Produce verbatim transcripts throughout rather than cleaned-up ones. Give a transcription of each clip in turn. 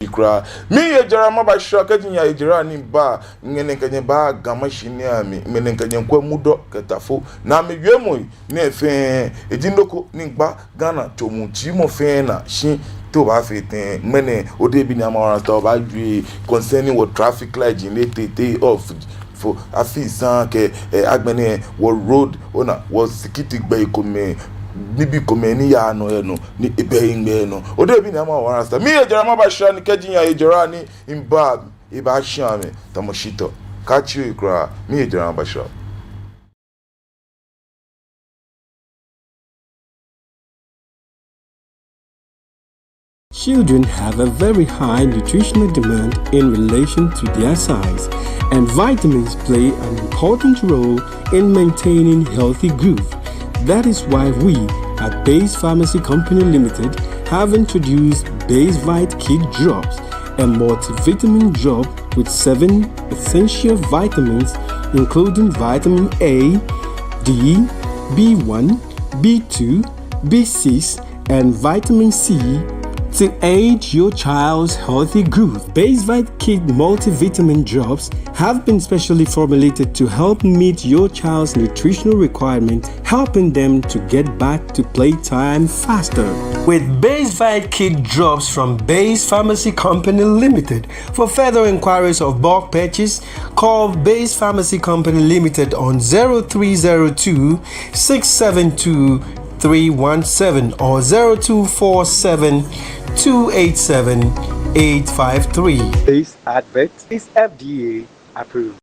kwraa. Miiya jara maba shira, kɛji miiya jara ni miba, ŋmɛnɛ kɛ nyɛ baa Ga Mashie nɛɛ mli, ŋmɛnɛ kɛ nyɛ miikwɛ Mudɔ kɛ Tafo. Ni amɛwiemɔi nɛɛ fɛɛ, eji nɔ ko ni gbaa Ghana tsomɔtsimɔ fɛɛ naa shi, te obaafee tɛŋŋ? Ŋmɛnɛ, odebi ni ama wana ta obaawie concerning wɔ traffic light ji nɛɛ tete off fo afi san kɛ, eh, agbɛnɛ wɔ road, ona wɔ sikiti gbɛi komɛi, nibii komɛi ni yaa nɔ yɛ nɔ, ni ebɛ eŋmɛ nɔ. Odebi ni ama wana ta. Miiya jara maba shira ni kɛji miiya jara ni miba, ebaashi amɛ tamɔ shitɔ. Kaatsi oyi kwraa, miiya jara maba shira. Children have a very high nutritional demand in relation to their size, and vitamins play an important role in maintaining healthy growth. That is why we at Base Pharmacy Company Limited have introduced Basevite Kid Drops, a multivitamin drop with seven essential vitamins, including vitamin A, D, B one, B two, B six, and vitamin C to aid your child's healthy growth. Basevite Kid Multivitamin Drops have been specially formulated to help meet your child's nutritional requirement, helping them to get back to playtime faster. With Basevite Kid Drops from Base Pharmacy Company Limited, for further inquiries of bulk purchase, call Base Pharmacy Company Limited on zero three zero two, six seven two, three one seven or zero two four seven, two eight seven, eight five three. This advert is F D A approved.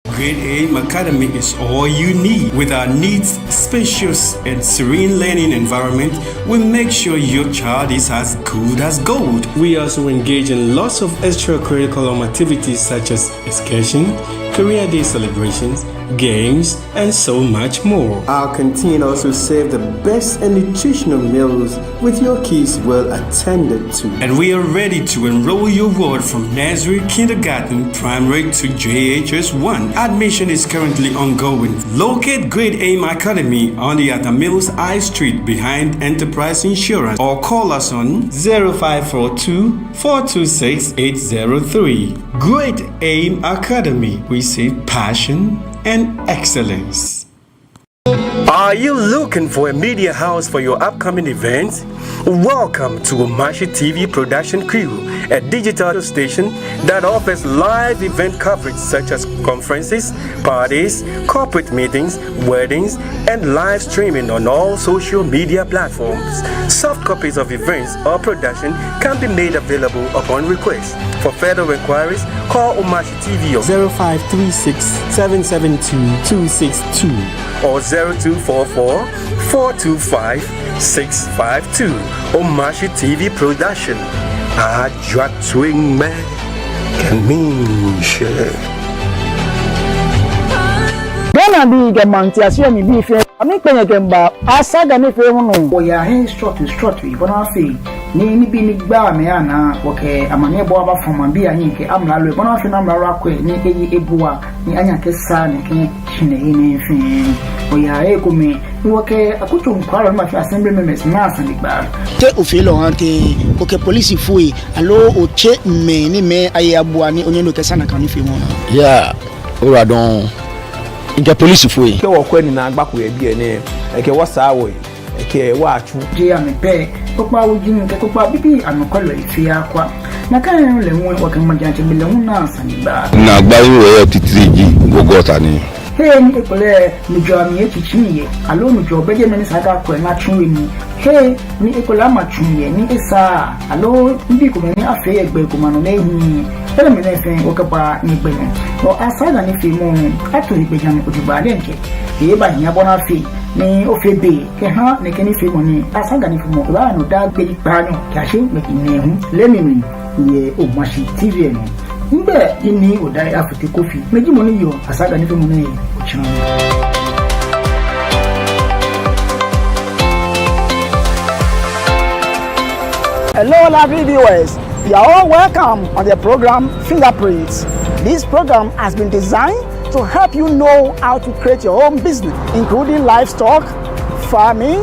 Great Aim Academy is all you need. With our neat, spacious, and serene learning environment, we make sure your child is as good as gold. We also engage in lots of extracurriculum activities such as excursion, career day celebrations, games, and so much more. Our canteen also serve the best and nutritional meals with your kids well attended to. And we are ready to enroll your ward from nursery, kindergarten, primary to J H S one. Admission is currently ongoing. Locate Great Aim Academy on the Atta Mills High Street behind Enterprise Insurance or call us on zero five four two, four two six, eight zero three. Great Aim Academy, we see passion and excellence. Are you looking for a media house for your upcoming events? Welcome to Omashi T V production crew, a digital station that offers live event coverage such as conferences, parties, corporate meetings, weddings, and live streaming on all social media platforms. Soft copies of events or production can be made available upon request. For further inquiries, call Omashi T V on zero five three six, seven seven two, two six two or zero two four four, four two five, six five two. Omashi T V production. Ajwa twin me. Kɛ miishɛɛ. Ghanabii kɛ maŋtiase mli bii fɛɛ, amɛkpɛ nyɛ kɛmiiba Asaga nifeemɔ nɔ. Wɔyaa he srɔtoi srɔtoi bɔ ni afee ni nibii ni gbaa mɛi anaa, wɔkɛ amaniɛbɔɔ abafɔ maŋbii ahiɛ kɛ amralo, bɔ ni afee ni amralo akwɛ ni eye ebua ni anyɛ akɛsaa nɛkɛ shihilɛi nɛɛ fɛɛ. Wɔyaa he komɛi ni wɔkɛ akutso nɔkwɛlɔi ni bafee assembly members naa sanegbaa. Te ofeɔ lɛ ohaa tɛŋŋ, okɛ polisifoi aloo otsɛɔ mɛi ni amɛye abua ni onyɛ ni okɛsaa nakai nifeemɔ nɛɛ? Yeah, ora dɔŋŋ. Mikɛ polisifoi. Kɛ wɔkwɛ ni naagba ko yɛ biɛ nɛɛ, ekɛ wɔ saa wɔyi, ekɛ wɔ atsu. Jeee amɛ pɛ, kpokpaa wuji kɛ kpokpaa bibii anɔkwɛlɔi fɛɛ akwɛ. Nakai nɔŋŋ lɛ hu wɔkɛ majiatsɛmɛi lɛ hu naa sanegbaa. Naagbai ni wɔyɔɔ titri ji wɔ gɔta nɛɛ. He ni ekolɛ nujɔɔ mli etsitsi yɛ, aloo nujɔɔ bɛ jɛmɛ ni esa akɛ akwɛ ni atsu he nii. He ni ekolɛ ama tsu yɛ ni esaaa, aloo nibii komɛi ni afee yɛ gbɛ ko nɔ ni ehiii. Enɛɛmɛi fɛɛ wɔkɛbaa nyɛgbɛ nɔ. Wɔ Asaga nifeemɔ ato egbɛjianɔ jogbaŋŋ diɛŋtsɛ. Ebaahi bɔ ni afee ni ofee be kɛha nɛkɛ nifeemɔ nɛɛ. Asaga nifeemɔ ebaaya nɔ daa gbi kpaanyɔ kɛyashi gbi nɛɛhu. Lɛ mi mi yɛ Omashi T V nɔ. Migbɛi ji Nii Odai Afotey Kofi. Mi ji mɔ ni yɔɔ Asaga nifeemɔ nɛɛ he. Otsɛmɛi. Hello, lovely viewers. You are all welcome on the program Fingerprints. This program has been designed to help you know how to create your own business, including livestock, farming,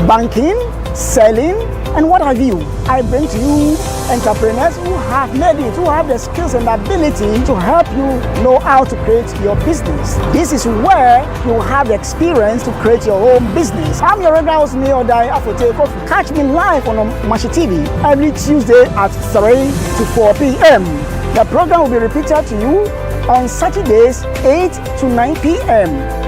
banking, selling, and what have you. I bring to you entrepreneurs who have made it, who have the skills and ability to help you know how to create your business. This is where you have the experience to create your own business. I'm your regular host, Nii Odai Afotey Kofi. Catch me live on Omashi T V every Tuesday at three to four p.m. The program will be repeated to you on Saturdays, eight to nine p.m.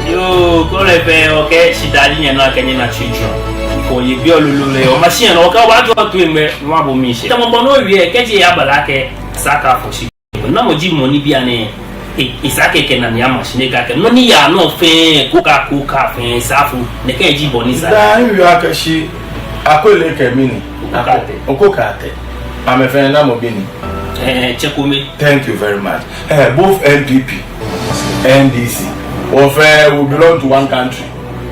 Yoo, kɔlɛ fɛɛ, okɛ shidaa ji nyɛnɔ akɛ nyɛna children. Ko ye bi olulu lɛ, Omashi nɔ, okɛ wa jɔ tu mɛ, wa bo mi shi. Tamɔ bɔ ni owie, kɛji ya bala kɛ, saka fɔ shi. Namɔ ji mɔ ni bianɛ, e, e saka kɛ na ni Omashi nɛɛ kɛ, nɔ ni yaa nɔ fɛɛ, ko ka, ko ka fɛɛ, saafu, nɛkɛ ji bɔ ni sa. Daa, iwie akɛ shi, Akwele kɛ mɛni? Oko Kate. Oko Kate. Amɛ fɛɛ namɔ bii ni? Eh, Tsɛ Kome. Thank you very much. Eh, both N P P, N D C, wɔ fɛɛ, we belong to one country.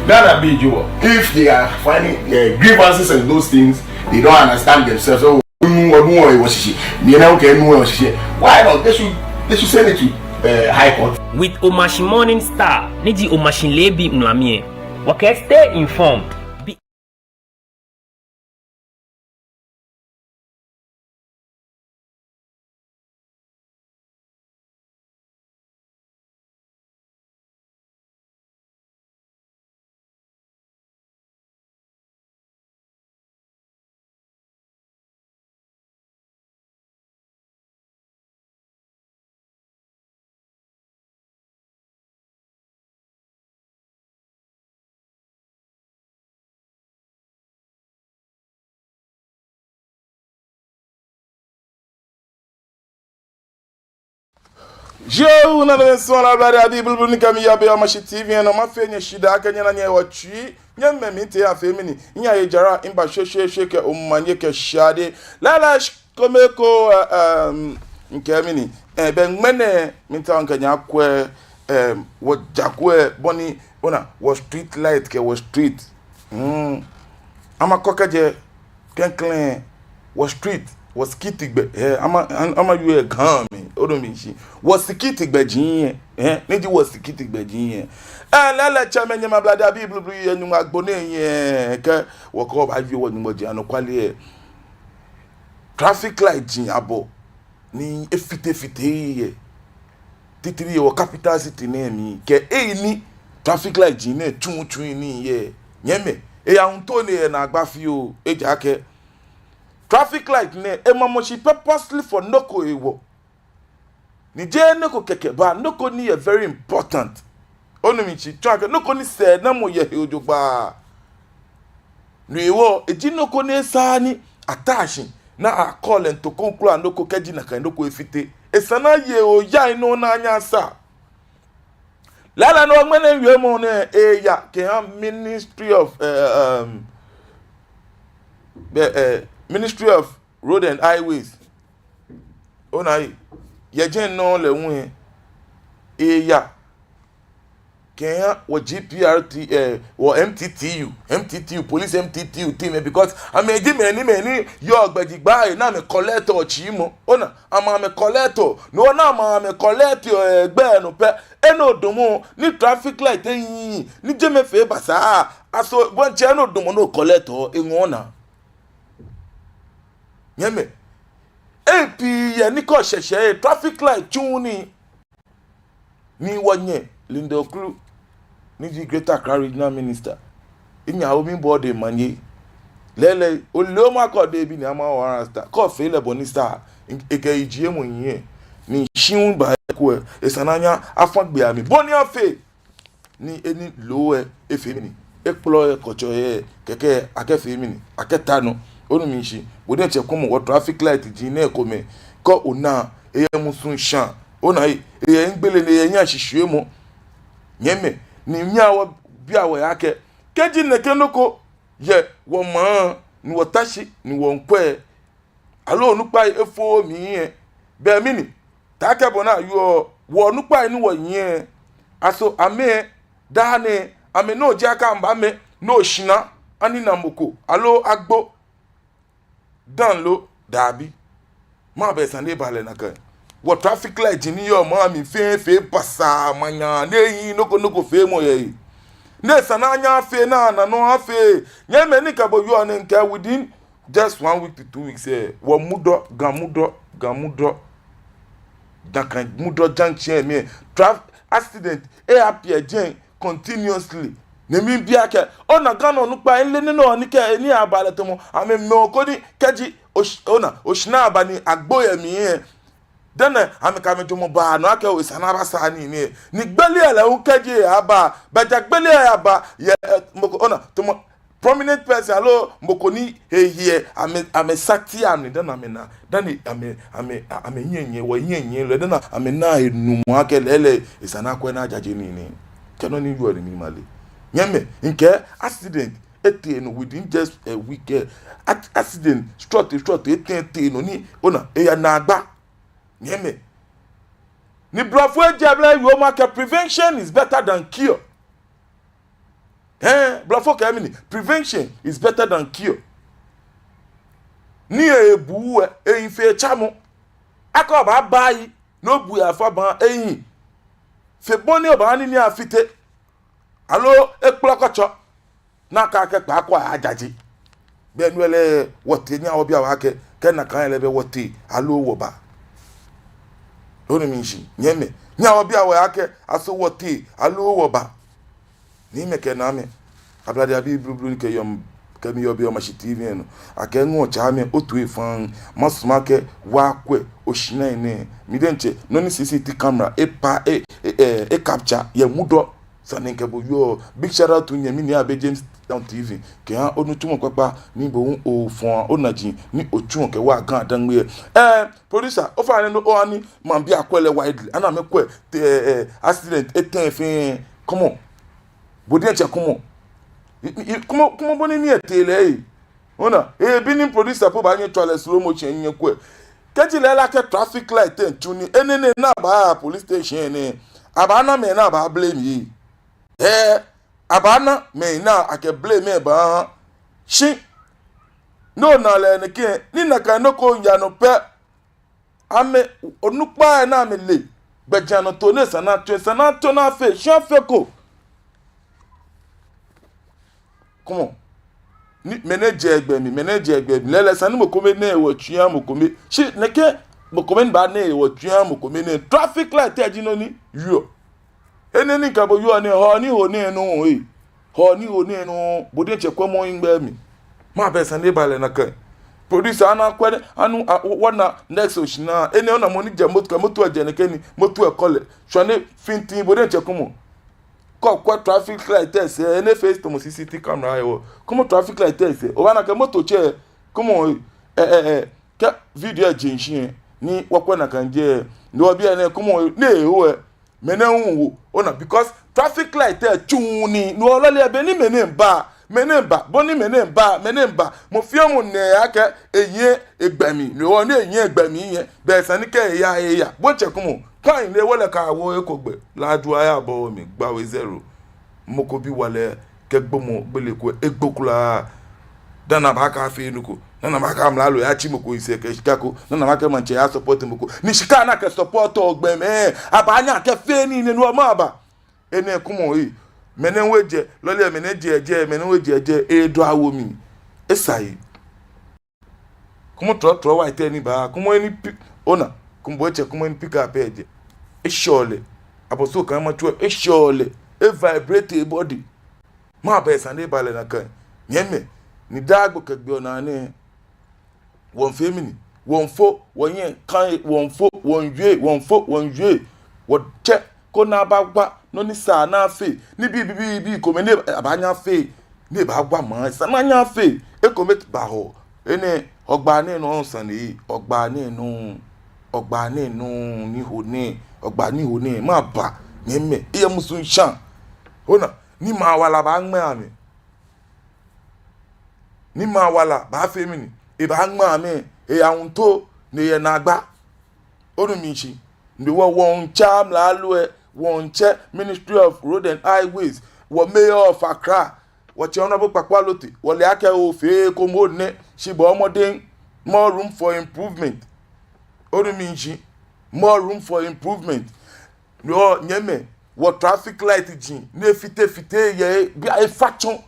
Ghanabii ji wɔ. If they are finding, eh, grievances and those things, they don't understand themselves. So, nu, nu, nu, wɔ shishi. Ni na okɛ nu, wɔ shishi. Why not? They should, they should send it to, eh, High Court. With Omashi Morning Star, ni ji Omashi leebi mlami lɛ. Wɔkɛɛ stay informed. Be Yoo, namɛi ni sumɔɔ Ablade Adi Bulubulu ni kɛ mi yɔɔ biɛ Omashi T V nɔ, mafee nyɛ shidaa akɛ nyɛna nyɛwo tsui, nyɛmɛ mi tee afee mɛni, nyɛye jara, miba shweshweeshwe kɛ omanye kɛ shade. Lala sh-, Kome ko, eh, em, mikɛɛ mɛni, eh, bɛ ŋmɛnɛ, miitao mikɛ nyɛ akwɛ, em, wɔ jakwɛ, bɔ ni, ona, wɔ street light kɛ wɔ street. Mm. Amakɔ kɛjɛ klɛŋklɛŋ, wɔ street, wɔ sikitigbɛ, eh, ama, am-, ama yue gan mi, odo mi shi. Wɔ sikitigbɛ ji yɛ, eh, ni ji wɔ sikitigbɛ ji yɛ. Eh, lɛɛlɛŋ tsɛmɛi, nyɛmɛi Ablade abii bulubulu yɛ Nyɔŋmɔ agbo nɛɛ yɛ, kɛ wɔkɔ ba yue wɔ Nyɔŋmɔ ji anɔkwale yɛ. Traffic light ji abɔ ni efite fite yɛ. Titri yɛ wɔ capital city nɛɛ mli. Kɛ eyi ni traffic light ji nɛɛ tsuutsu ni yɛ. Nyɛmɛi, eya ŋto ni yɛ naagba fioo, ejaakɛ traffic light nɛɛ, emamɔ shi purposely for nɔ ko hewɔ. Ni jeee nɔ ko kɛkɛ, but nɔ ko ni yɛ very important. Onu mi shishi, tsɔɔ akɛ nɔ ko ni sɛɛnamɔ yɛ he jogbaŋŋ. No hewɔ, eji nɔ ko ni esaaa ni attention, ni akɔlɛ nto ko kwraa nɔ ko kɛji nakai nɔ ko efite. Esa ni aye oya inu na anya sa. Lala nɔ ŋmɛnɛ wiemɔ nɛɛ eya kɛha Ministry of, eh, um, eh, eh, Ministry of Road and Highways. Ona yi, yɛ jɛi nɔ lɛ hu eya kɛha wɔ G P R T, eh, wɔ M T T U, M T T U, police M T T U team, eh, because amɛji mɛi ni, mɛi ni yɔɔ gbɛjigbaa lɛ, ni amɛ collect-ɔ tsii mɔ. Ona, amɛ, amɛ collect-ɔ, no, ona, amɛ, amɛ collect-ɔ, eh, gbɛ nɔ pɛ, enɔ damɔ, ni traffic light ehi, ni jɛmɛ fɛɛ basaa, aso, bɔ ni tsɛ enɔ damɔ ni o collect-ɔ, eŋɔɔ naa. Nyɛmɛi. Ebi yɛ ni kɔ shɛshɛ yɛ traffic light tsu ni. Ni wɔnyɛ Linda Ocloo, ni ji Greater Accra Regional Minister. Minya wo mi bɔ de manye. Lɛɛlɛŋ, ole omɔ akɔ de bi ni ama wara star. Kɔ fee lɛ bɔ ni star. Ekɛ eji emɔ nyiɛ. Ni shi ŋ ba ekwɛ. Esa ni anya afã gbɛ amli. Bɔ ni afee. Ni eni loo lɛ efee mɛni, ekplɔ lɛ kɔtsɔ lɛ, kɛkɛ akɛfee mɛni, akɛta nɔ. Onu mi shishi, bo diɛŋtsɛ kwɛmɔ wɔ traffic light ji nɛɛ komɛi, kɛ ona, eyɛ musuŋ shãa, ona yi, eyɛ hiɛgbele ni eyɛ hiɛshishwiemɔ. Nyɛmɛi, ni miiha wɔbia wɔhe akɛ, kɛji nɛkɛ nɔ ko yɛ wɔmaŋ, ni wɔta shi ni wɔmiikwɛ, aloo onukpai efo mli lɛ, bɛ mɛni, taakɛ bɔ ni ayɔɔ, wɔnukpai ni wɔyɛ, aso amɛ daa nɛɛ, amɛ nɔ ji akɛ amɛbaamɛ nɔ shina, ani na mɔ ko, aloo agbo, dani lo, dabi. Mɛɛba sane lɛ ba lɛ nakai? Wɔ traffic light ni yɔɔ maŋ mli fɛɛ fee basaa, manya, ni ehiii nɔ ko nɔ ko feemɔ yɛ he. Ni esa ni anyɛ afee, ni ana nɔ afee. Nyɛmimɛi, ni kɛ bo yɔɔ nɛɛ, mikɛɛ within just one week to two weeks lɛ, wɔ Mudɔ, Ga Mudɔ, Ga Mudɔ, Dakan Mudɔ junction mli lɛ, traf-, accident e appear jɛi continuously. Ni miibi akɛ, ona Ghana onukpai, mileee nɔ ni kɛ ni aba lɛ tamɔ amɛmɛɔ ko ni kɛji osh-, ona, oshina aba ni agbo yɛ mli lɛ, dani amɛkɛ amɛjwɛŋmɔ baa nɔ akɛ oo, esa ni abasaa nii nɛɛ. Ni gbele lɛ hu kɛji aba, bɛ ja gbele lɛ aba yɛ, eh, mɔ ko, ona, tamɔ prominent person aloo mɔ ko ni he hiɛ, amɛ, amɛsaa tia mli dani amɛna, dani amɛ, amɛ, amɛhiɛ nyiɛ, wɔhiɛ nyiɛlɔi, dani amɛna he numɔ akɛ lɛɛlɛŋ esa ni akwɛ ni ajaje nii nɛɛ. Kɛ nɔ ni yɔɔ ni mimale. Nyɛmimɛi, mikɛɛ accident etee nɔ within just a week lɛ. Ac-, accident srɔtoi srɔtoi etee, etee nɔ ni, ona, eya naagba. Nyɛmimɛi, ni blɔfo ejɛ blɛ wiemɔ akɛ prevention is better than cure. Hɛɛ, blɔfo kɛɛ mɛni, prevention is better than cure. Ni ebu lɛ, ehi fe tsamɔ. Akɛ obaaba yi ni obu yafã baa, ehi fe bɔ ni obaaha nii afite, aloo ekplɔ kɔtsɔ, nakai akɛ kpaako ayajaje. Bɛ no lɛ wɔtee, nyɛhaa wɔbia wɔhe akɛ, kɛ nakai lɛ bɛ wɔtee aloo wɔba? Loo ni mishi, nyɛmimɛi, nyɛhaa wɔbia wɔhe akɛ, aso wɔtee aloo wɔba? Nyɛmimɛi kɛ naamɛi, Ablade abii blublu ni kɛ yɔɔ, kɛ mi yɔɔ biɛ yɛ Mashi T V lɛ nɔ, akɛ ŋɔɔ tsaamɛi, otoi faŋŋ, masumɔ akɛ wɔkwɛ oshina nɛɛ. Mi diɛŋtsɛ, nɔ ni C C T V camera epa, e, e, e, e capture yɛ Mudɔ. Sane ni mikɛ bo yɔɔ. Big shout out to nyɛmi Nii Abe James on T V. Kɛha onitsumɔ kpakpa ni bo hu ofɔ̃ onaji ni otsuɔ kɛwa Ga-Dangme lɛ. Eh, producer, ofainɛ no oha ni maŋbii akwɛ lɛ widely. Ana amɛkwɛ, te, eh, eh, accident etee fɛɛ. Come on. Bo diɛŋtsɛ come on. I, i, i, come on, come on, bɔ ni nii lɛ tee lɛ, eh. Ona, eh, bi ni producer po baanyɛ atswa lɛ slow motion nyɛkwɛ. Kɛji lɛɛlɛŋ akɛ traffic light lɛ tsu ni, enɛ nɛɛ ni abaaya police station nɛɛ, abaana mɛi ni abaa blame yɛ. Eh, abaana mɛi ni akɛ blame lɛ baaha. Shi, no ona lɛ nɛkɛ, ni nakai nɔ ko yaa nɔ pɛ, amɛ onukpai ni amɛle gbɛjianɔtoo ni esa ni ato, esa ni ato ni afee, shi afeko. Come on. Ni mɛi ni jɛ gbɛ mli, mɛi ni jɛ gbɛ mli. Lɛɛlɛŋ esa ni mɔ kome nɛɛ ewo tsui aha mɔ kome. Shi nɛkɛ mɔ kome ni baanɛ ewo tsui aha mɔ kome nɛɛ, traffic light lɛ ji nɔ ni yɔɔ. Enɛ ni mikɛ bo yɔɔ nɛɛ, hɔ ni ho nɛɛ nɔ, eh. Hɔ ni ho nɛɛ nɔ, bo diɛŋtsɛ kwɛmɔ ohiŋmɛi mli. Mɛɛba sane lɛ ba lɛ nakai? Producer, ana akwɛ, anu, a, wɔna next oshina. Enɛ ona mɔ ni jɛ moto, kɛ moto lɛ jɛ nɛkɛ ni, moto lɛ kɔle. Shwane fintin, bo diɛŋtsɛ come on. Kɛ okwɛ traffic light lɛ sɛɛ, enɛ face tamɔ C C T V camera yɛ hɔ. Come on, traffic light lɛ sɛɛ, obaana akɛ moto tsɛ, come on, eh, eh, eh. Kɛ video lɛ je shishi lɛ, ni wɔkwɛ nakai jɛi, ni wɔbi enɛ, come on, ni ewo lɛ. Mɛni hu wo, ona, because traffic light lɛ tsu ni, no lɛ lɛ be ni mɛni miiba, mɛni miiba, bɔ ni mɛni miiba, mɛni miiba. Mɔ fɛɛ mɔ nɛɛ akɛ eyɛ egbɛ mli, no hewɔ ni eyɛ egbɛ mli lɛ, bɛ esa ni kɛ eya, eya. Bo diɛŋtsɛ come on, kpaa lɛ wɔ lɛ ka wo eko gbɛ, laju aya bo mi gba we zero. Mɔ ko bi wala kɛ gbɔmɔ gbele ko egbo kwraa. Dani abaakɛɛ afee nɔ ko. Dani abaakɛɛ amralo yatsi mɔ ko yisɛɛ kɛ shika ko. Dani abaakɛɛ maŋtsɛ ya support mɔ ko. Ni shika ni akɛ support-ɔ gbɔmɛi, abaanyɛ akɛfee nii nɛɛ ni wɔmɛi aba. Enɛ come on, eh. Mɛni hu ejɛ, lɔle lɛ mɛni ejɛ, jɛ, mɛni hu ejɛ, jɛ, edɔ awo mli. Esa yi. Come on, trɔ, trɔ, wa ete ni ba. Come on, ni pi-, ona. Come on, bo diɛŋtsɛ, come on, ni pick up lɛ jɛ. Eshɔ lɛ. Abɔso kan ma tsɔ, eshɔ lɛ. E vibrate e body. Mɛɛba sane lɛ ba lɛ nakai? Nyɛmimɛi, ni daa gbi kɛ gbi ona nɛɛ, wɔmiifee mɛni? Wɔmiifo, wɔnyɛ kan, wɔmiifo, wɔmiiwie, wɔmiifo, wɔmiiwie. Wɔtsɛ ko ni abawa nɔ ni sa ni afee. Nibii, bii, bii, bii komɛi ni abaanyɛ afee. Ni abawa maŋ, esa ni anyɛ afee. Ekomɛi ba hɔ. Enɛ, Hɔgbaa nɛɛ nɔ sane, Hɔgbaa nɛɛ nɔ, Hɔgbaa nɛɛ nɔ, ni ho nɛɛ, Hɔgbaa ni ho nɛɛ, mɛɛba, nyɛmimɛi, eyɛ musu ŋshaŋ. Ona, ni maŋ wala baaŋmɛ amɛ. Ni maŋ wala baafee mɛni? Ebaaŋmɛ amɛ, eya ŋuto ni eyɛ naagba. Onu mishishi? Ni wɔ wɔŋtsɛ amralo lɛ, wɔŋtsɛ Ministry of Road and Highways, wɔ Mayor of Accra, wɔtsɛ Honorable Kpakpo Allotey, wɔle akɛ ofee eko moŋ nɛ, shi bɔɔ mɔdɛŋ, more room for improvement. Onu mishishi? More room for improvement. Ni wɔ nyɛmɛi, wɔ traffic light ji, ni efite fite yɛ, biɛ efa tsɔ.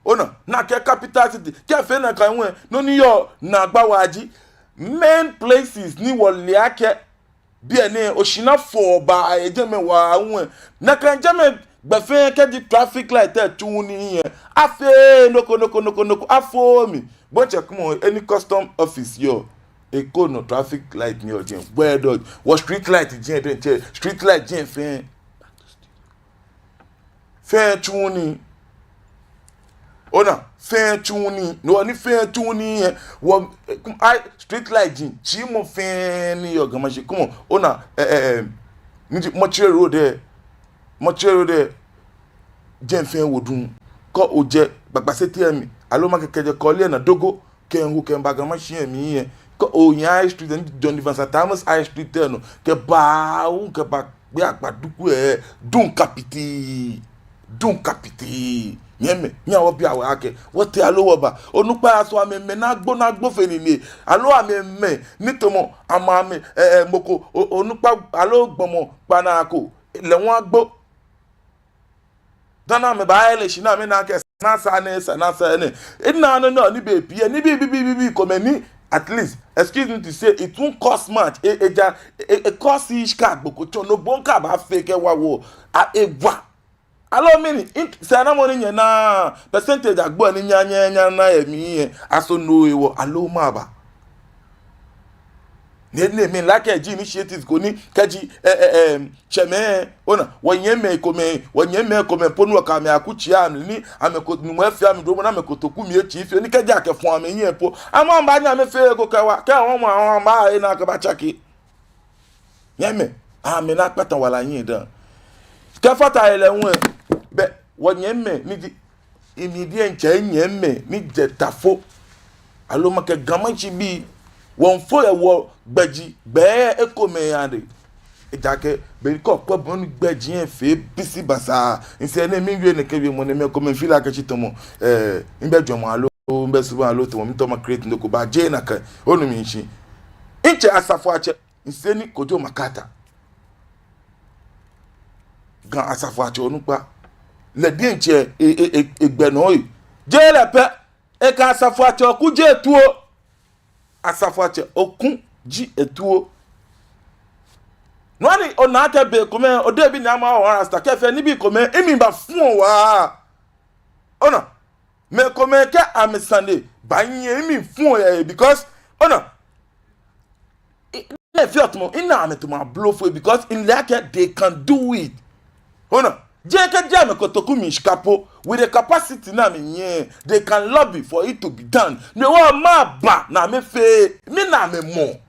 Ona, nakai capital city, kɛ fee nakai hu lɛ, nɔ ni yɔɔ naagba waa ji, main places ni wɔle akɛ biɛ nɛɛ, oshinafo baa yɛ jɛmɛ waa hu lɛ. Nakai jɛmɛ gbɛ fɛɛ kɛji traffic light lɛ tsuuu nii lɛ, afeee nɔ ko, nɔ ko, nɔ ko, nɔ ko, afɔɔɔ mli. Bo ŋtsɛ kwɛmɔ, he ni custom office yɔɔ, eko nɔ traffic light ni yɔɔ jɛi, where dɔ, wɔ street light jɛi diɛŋtsɛ, street light jɛi fɛɛ. Fɛɛ tsuuu nii. Ona, fɛɛ tsuuu nii. No ni fɛɛ tsuuu nii lɛ, wɔ, eh, kum, ai, street light ji, tsi mɔ fɛɛ ni yɔɔ Ga Mashi. Kwɛmɔ, ona, eh, eh, eh, ni ji Mortuary Road lɛ, Mortuary Road lɛ, jɛi fɛɛ wo duŋ. Kɛ ojɛ Gbagbasɛte lɛ mli, aloo makɛɛ kɛjɛ Korle Gonno, kɛho kɛba Ga Mashi lɛ mli lɛ, kɛ oya High Street, ni John Evans Atta Mills High Street lɛ nɔ, kɛba hu kɛba Gbɛ Akpa Duku lɛ, duŋ kabitii, duŋ kabitii. Nyɛmɛi, nyɛhaa wɔbia wɔhe akɛ, wɔtee aloo wɔba? Onukpai lɛ, aso amɛmɛi ni agbo, ni agbo fe nine, aloo amɛmɛi ni tamɔ amɛ, amɛ, eh, eh, mɔ ko, o-, onukpa, aloo gbɔmɔ kpanaa ko lɛ hu agbo? Dani amɛbaaya election ni amɛna akɛ esa ni asaa nɛɛ, esa ni asaa nɛɛ. Ena nɔ nɔ ni be pii, nibii, bii, bii, bii, bii komɛi ni, at least, excuse me to say, it won't cost much. E, eja, e, e cost shika agbo ko tsɔ, no gbɔ ŋka baafee kɛwa wɔ. A, ewa. Aloo mɛni, in, sɛɛnamɔ ni nyɛna, percentage agbo ni nyɛ, nyɛ, nyɛna yɛ mli lɛ, aso no hewɔ, aloo maba? Ni, ni mile akɛ eji initiatives ko ni kɛji, eh, eh, eh, tsɛmɛi, ona, wɔnyɛmimɛi komɛi, wɔnyɛmimɛi komɛi po ni wɔkɛ amɛ aku tsi amli ni amɛko, Nuumo efee amɛ dromɔ ni amɛkotoku mli etsi fioo ni kɛji akɛfɔ amɛhiɛ po, amɛ amɛbaanyɛ amɛfee eko kɛwa, kɛ amɛ, amɛ, amɛbaanyɛ akɛbatsake. Nyɛmimɛi, amɛnaa kpata wala hiɛ dã. Kɛfata he lɛ hu lɛ, bɛ wɔnyɛmimɛi ni ji, emli diɛŋtsɛ nyɛmimɛi ni jɛ Tafo, aloo makɛɛ Ga Mashi bii, wɔmiifo yɛ wɔgbɛji, gbɛ ekomɛi adɛŋ. Ejaakɛ be ni kɛ okwɛ bɔ ni gbɛji lɛ fee bisi basaa, misɛɛ nɛɛ miwie nɛkɛ wiemɔ nɛɛ, mɛi komɛi feel akɛ shi tamɔ, eh, mibɛ jwɛŋmɔ aloo mibɛ subaŋ aloo tamɔ miitao ma create nɔ ko, but jeee nakai. Onu mishishi? Mitsɛ Asafoatsɛ Nseni Kojo Makata, Ga Asafoatsɛ onukpa, lɛ diɛŋtsɛ e, e, e, egbɛ nɔ lɛ. Jeee lɛ pɛ, ekɛ Asafoatsɛ Oku ji etuo. Asafoatsɛ Oku ji etuo. No hewɔ ni ona akɛ bei komɛi, odebii ni amɛwo wɔn rasta kɛ fɛɛ nibii komɛi, emli baafu waa. Ona, mɛi komɛi kɛ amɛsane baanyɛ, emli fuɔ yɛ, because, ona, i, ne fi otomo, ina amɛ tamɔ ablofoi, because mile akɛ they can do it. Ona, jeee kɛji amɛkotoku mli shika po, with the capacity ni amɛyɛ, they can lobby for it to be done. No hewɔ maba ni amɛfee, mina amɛmɔ.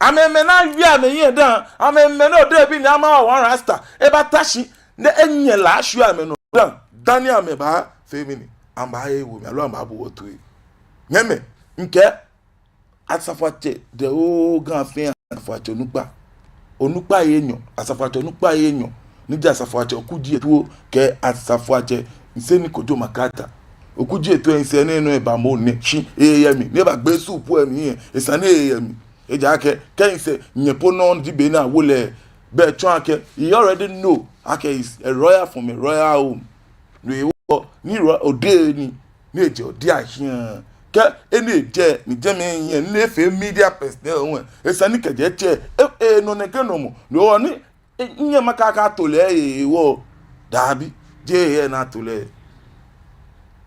Amɛmɛi ni awie amɛhiɛ dã, amɛmɛi ni odebii ni amɛwo wɔn rasta, ebata shi, ni enyɛ la ashwie amɛnɔ dã, dani amɛbaafee mɛni, amɛbaaye wɔ mli, aloo amɛbaabo wɔ toi. Nyɛmimɛi, mikɛɛ, Asafoatsɛ the whole Ga fɛɛ, Asafoatsɛ onukpa, onukpai enyɔ, Asafoatsɛ onukpai enyɔ, ni ji Asafoatsɛ Oku ji etuo kɛ Asafoatsɛ Nseni Kojo Makata. Oku ji etuo, nsɛɛ nɛɛ nɔ eba mɔ nɛɛ, shi eyɛ mli, ni ebagbe supu lɛ mli lɛ, esa ni eyɛ mli. Ejaakɛ, kɛ nsɛɛ nyɛ po nɔ ji be ni awo lɛ, bɛ etsɔɔ akɛ, he already know akɛ he's a royal from a royal home. No hewɔ ni ro-, ode ni, ni ejɛ ode ashiaŋ. Kɛ enɛ jɛ, ni jɛmɛ yɛ, ni efee media personnel hu lɛ, esa ni kɛjɛ etsɛ, e, e, nɔ nɛkɛ nɔ mɔ. No hewɔ ni, e, nyɛ makaka to lɛ, e, wɔ, dabi, jeee yɛ ni ato lɛ.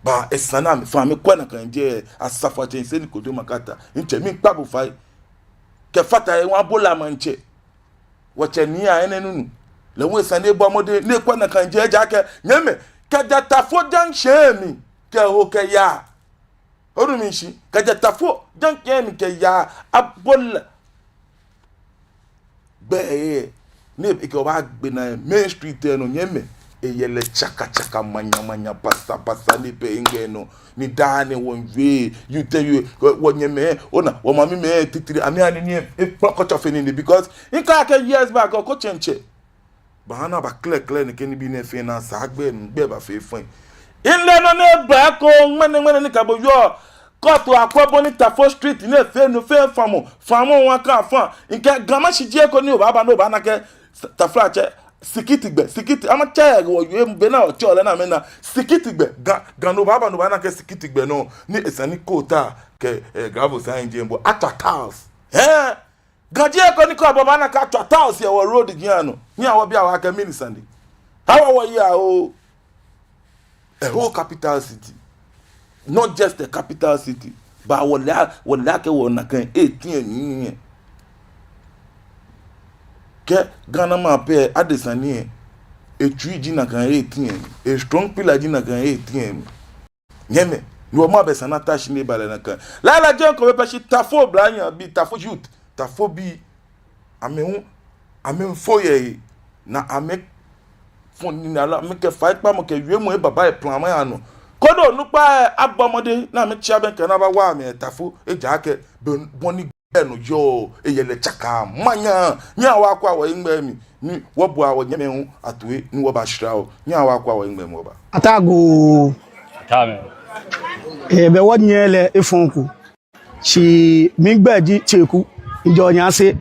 But esa ni amɛfa amɛkwɛ nakai jɛi, Asafoatsɛ Nseni Kojo Makata. Mitsɛ, miikpa bo fai. Kɛfata he hu, abola maŋtsɛ. Wɔtsɛ Nii Ayi Nunu. Lɛ hu esa ni ebɔ mɔdɛŋ ni ekwɛ nakai jɛi, ejaakɛ, nyɛmimɛi, kɛjɛ Tafo junction mli kɛho kɛya. Onu mishishi? Kɛjɛ Tafo junction mli kɛya, abola gbɛ lɛ, ni ekɛ obaagbe naa yɛ main street lɛ nɔ, nyɛmimɛi. Eyɛ lɛ tsaka tsaka manya manya pasa pasa ni pɛ ŋgbɛ nɔ. Ni daa nɛɛ wɔmiiwie, you tell you, wɔnyɛmɛi, ona, wɔmamimɛi titri, amɛhani nii ekpɔ kɔtsɔ fe nii, because ŋkɛɛ akɛ years back, oko tsɛŋtsɛ. Baha ni aba clear clear nɛkɛ nibii nɛɛ fɛɛ naa, esa gbɛ, gbɛ bafee fine. Ŋlɛ nɔ ni eba ko, ŋmɛnɛ ŋmɛnɛ ni kabo yɔɔ, kɔɔtu akwɛ bɔ ni Tafo street nɛɛ fɛɛ nɔ fɛɛ famɔ, famɔ wa ka fa. Ŋkɛɛ Ga Mashi ji he ko ni obaaba ni obaana akɛ taflatsɛ, sikiti gbɛ, sikiti, amatsɛ wɔ yɛ be ni wɔtsɛɔ lɛ ni amɛna, sikiti gbɛ, Ga, Ga ni obaaba ni obaana akɛ sikiti gbɛ nɔ, ni esa ni kɔɔtu kɛ, eh, gravel san je mbo, atswa tiles. Hɛɛ, Ga ji he ko ni kɛ oba obaana akɛ atswa tiles yɛ wɔ road ji anɔ. Ni awo bi awo akɛ mɛni sane. Awo wɔ ya o. A whole capital city. Not just a capital city. But wɔle, wɔle akɛ wɔ nakai etiɛ ni. Kɛ Ghana map lɛ adesa ni. Etsui ji nakai etiɛ. E strong pillar ji nakai etiɛ. Nyɛmɛi, ni wɔmɔ abɛ sane ni ata shi ni eba lɛ nakai. Lala jɛŋ ko be pɛ shi Tafo oblahii abii, Tafo youth, Tafo bii. Amɛ hu, amɛmiifo yɛ he, ni amɛfɔ nii ni ala, amɛkɛ faikpamɔ kɛ wiemɔ eba ba yɛ plan ma ya nɔ. Koni onukpa lɛ abɔ mɔdɛŋ, ni amɛtsi abɛŋkɛ ni abawa amɛ Tafo, ejaakɛ be bɔ ni gbɛ nɔ yɔɔ, eyɛ lɛ tsaka manya, ni awa akɔ awɔ yi ŋmɛ mli, ni wɔbua wɔnyɛmɛi hu atoi, ni wɔbashra wɔ, ni awa akɔ awɔ yi ŋmɛ mli wɔba. Ataa goo. Ataa mɛ. Ee, be wɔnyɛ lɛ efɔŋ ko. Shi migbɛi ji Tseku, mijɛɔ Nyase.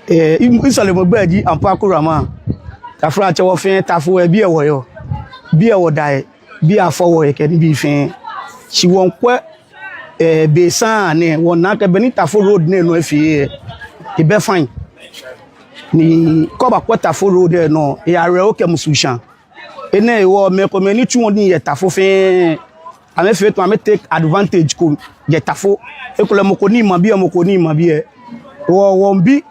Ee, i, misɔlemɔ gbɛi ji Ampa Kurama. Taflatsɛ wɔ fɛɛ Tafo lɛ biɛ wɔyɔɔ. Biɛ wɔda lɛ. Biɛ afɔ wɔ yɛ kɛ nibii fɛɛ. Shi wɔmiikwɛ, ee, be saŋŋ nɛɛ, wɔna akɛ be ni Tafo road nɛɛ nɔ efee lɛ, ebɛ fine. Ni kɛ obakwɛ Tafo road lɛ nɔ, eya awerɛho kɛ musu shaa. Enɛ hewɔ mɛi komɛi ni tsuɔ nii yɛ Tafo fɛɛ, amɛfee tamɔ amɛ take advantage ko yɛ Tafo. Ekolɛ mɔ ko ni ma biɛ, mɔ ko ni ma biɛ. Wɔ, wɔmiibi,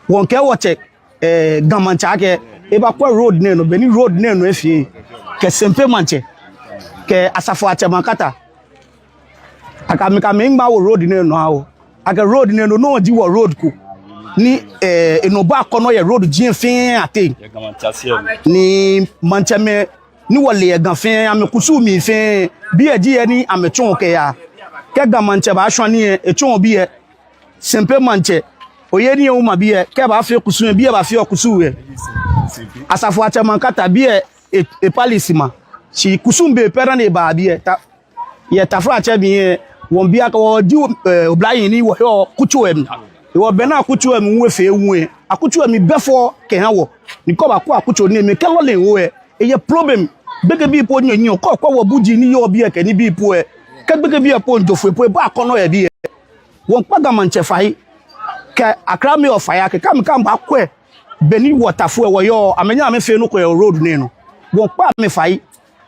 wɔmiikɛɛ wɔtsɛ, ee, Ga Maŋtsɛ akɛ ebakwɛ road nɛɛ nɔ, be ni road nɛɛ nɔ efee, kɛ Sempe Maŋtsɛ, kɛ Asafoatsɛ Mankata. Akɛ amɛkɛ amɛhiŋmɛi awo road nɛɛ nɔ awo. Akɛ road nɛɛ nɔ, no ji wɔ road ko. Ni, ee, enɔ baa akɔnɔ yɛ road jiɛ fɛɛ ateŋ. Ni maŋtsɛmɛi ni wɔle yɛ Ga fɛɛ, amɛkusumii fɛɛ, biɛ ji he ni amɛtsɔɔ kɛyaa. Kɛ Ga Maŋtsɛ baashwa nii lɛ, etsɔɔ biɛ. Sempe Maŋtsɛ, oye nii lɛ oma biɛ, kɛ ebaafee kusum lɛ, biɛ baafeɔ kusum lɛ. Asafoatsɛ Mankata biɛ, e, e palace ma. Shi kusum be pɛ ni eba biɛ, ta, yɛ taflatsɛ mli lɛ, wɔmiibi akɛ wɔ ji, ee, oblahii ni wɔyɔɔ akutso lɛ mli. Hewɔ be ni akutso lɛ mli hu efee hu lɛ, akutso lɛ mli bɛ fɛo kɛha wɔ. Ni kɛ obakwɛ akutso nɛɛ mli, kɛ lɔle wo lɛ, eyɛ problem. Gbekɛbii po nyɛnyɛ, kɛ okwɛ wɔ buji ni yɔɔ biɛ kɛ nibii po lɛ, kɛ gbekɛbii po miijo foi po lɛ, ebaa akɔnɔ yɛ biɛ. Wɔmiikpa Ga Maŋtsɛ fai, kɛ Accra Mayor fai akɛ, kɛ amɛkɛɛ amɛbaakwɛ be ni wɔ Tafo lɛ wɔyɔɔ, amɛnyɛ amɛfee nɔ ko yɛ road nɛɛ nɔ. Wɔmiikpa amɛ fai,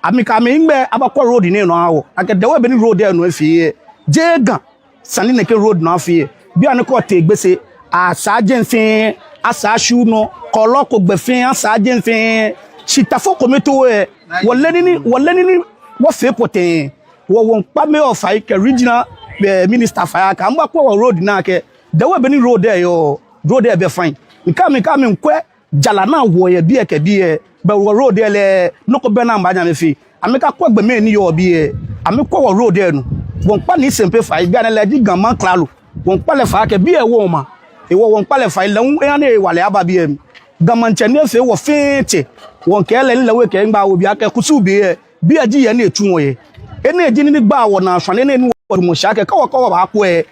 amɛkɛ amɛhiŋmɛi abakwɛ road nɛɛ nɔ aha wɔ. Akɛ the way be ni road lɛ nɔ efee lɛ, jeee Ga sane nɛkɛ road nɔ afee lɛ. Bianɛ kɛ otee Gbese, asaa jɛi fɛɛ, asaa shuu nɔ, kɔlɔ ko gbɛ fɛɛ, asaa jɛi fɛɛ. Shi Tafo kome too lɛ, wɔleee nii ni, wɔleee nii ni wɔfee pɔtɛɛ. Wɔ, wɔmiikpa mayor fai kɛ regional, ee, minister fai akɛ amɛbakwɛ wɔ road nɛɛ akɛ the way be ni road lɛ yɔɔ, road lɛ bɛ fine. Ni kɛ amɛ, kɛ amɛmiikwɛ jara ni awo yɛ biɛ kɛ biɛ, belɛ wɔ road lɛ lɛ, nɔ ko bɛ ni amɛbaanyɛ amɛfee. Amɛkakwɛ gbɔmɛi ni yɔɔ biɛ, amɛkwɛ wɔ road lɛ nɔ. Wɔmiikpa Nii Sempe fai, bianɛ lɛ ji Ga maŋ klalo. Wɔmiikpa lɛ fai akɛ biɛ ewo maŋ. Hewɔ wɔmiikpa lɛ fai, lɛ hu eha ni hewalɛ aba biɛ mli. Ga Maŋtsɛ ni efee wɔ fɛɛ tsɛ, wɔmiikɛɛ lɛ ni lɛ hu ekɛ ehiŋmɛi awo biɛ akɛ kusum be lɛ, biɛ ji he ni etsuɔ yɛ. Enɛ ji nii ni gbaa wɔnaa shwane, enɛ ni wɔjumɔ shi akɛ kɛ wɔ, kɛ wɔbaakwɛ lɛ,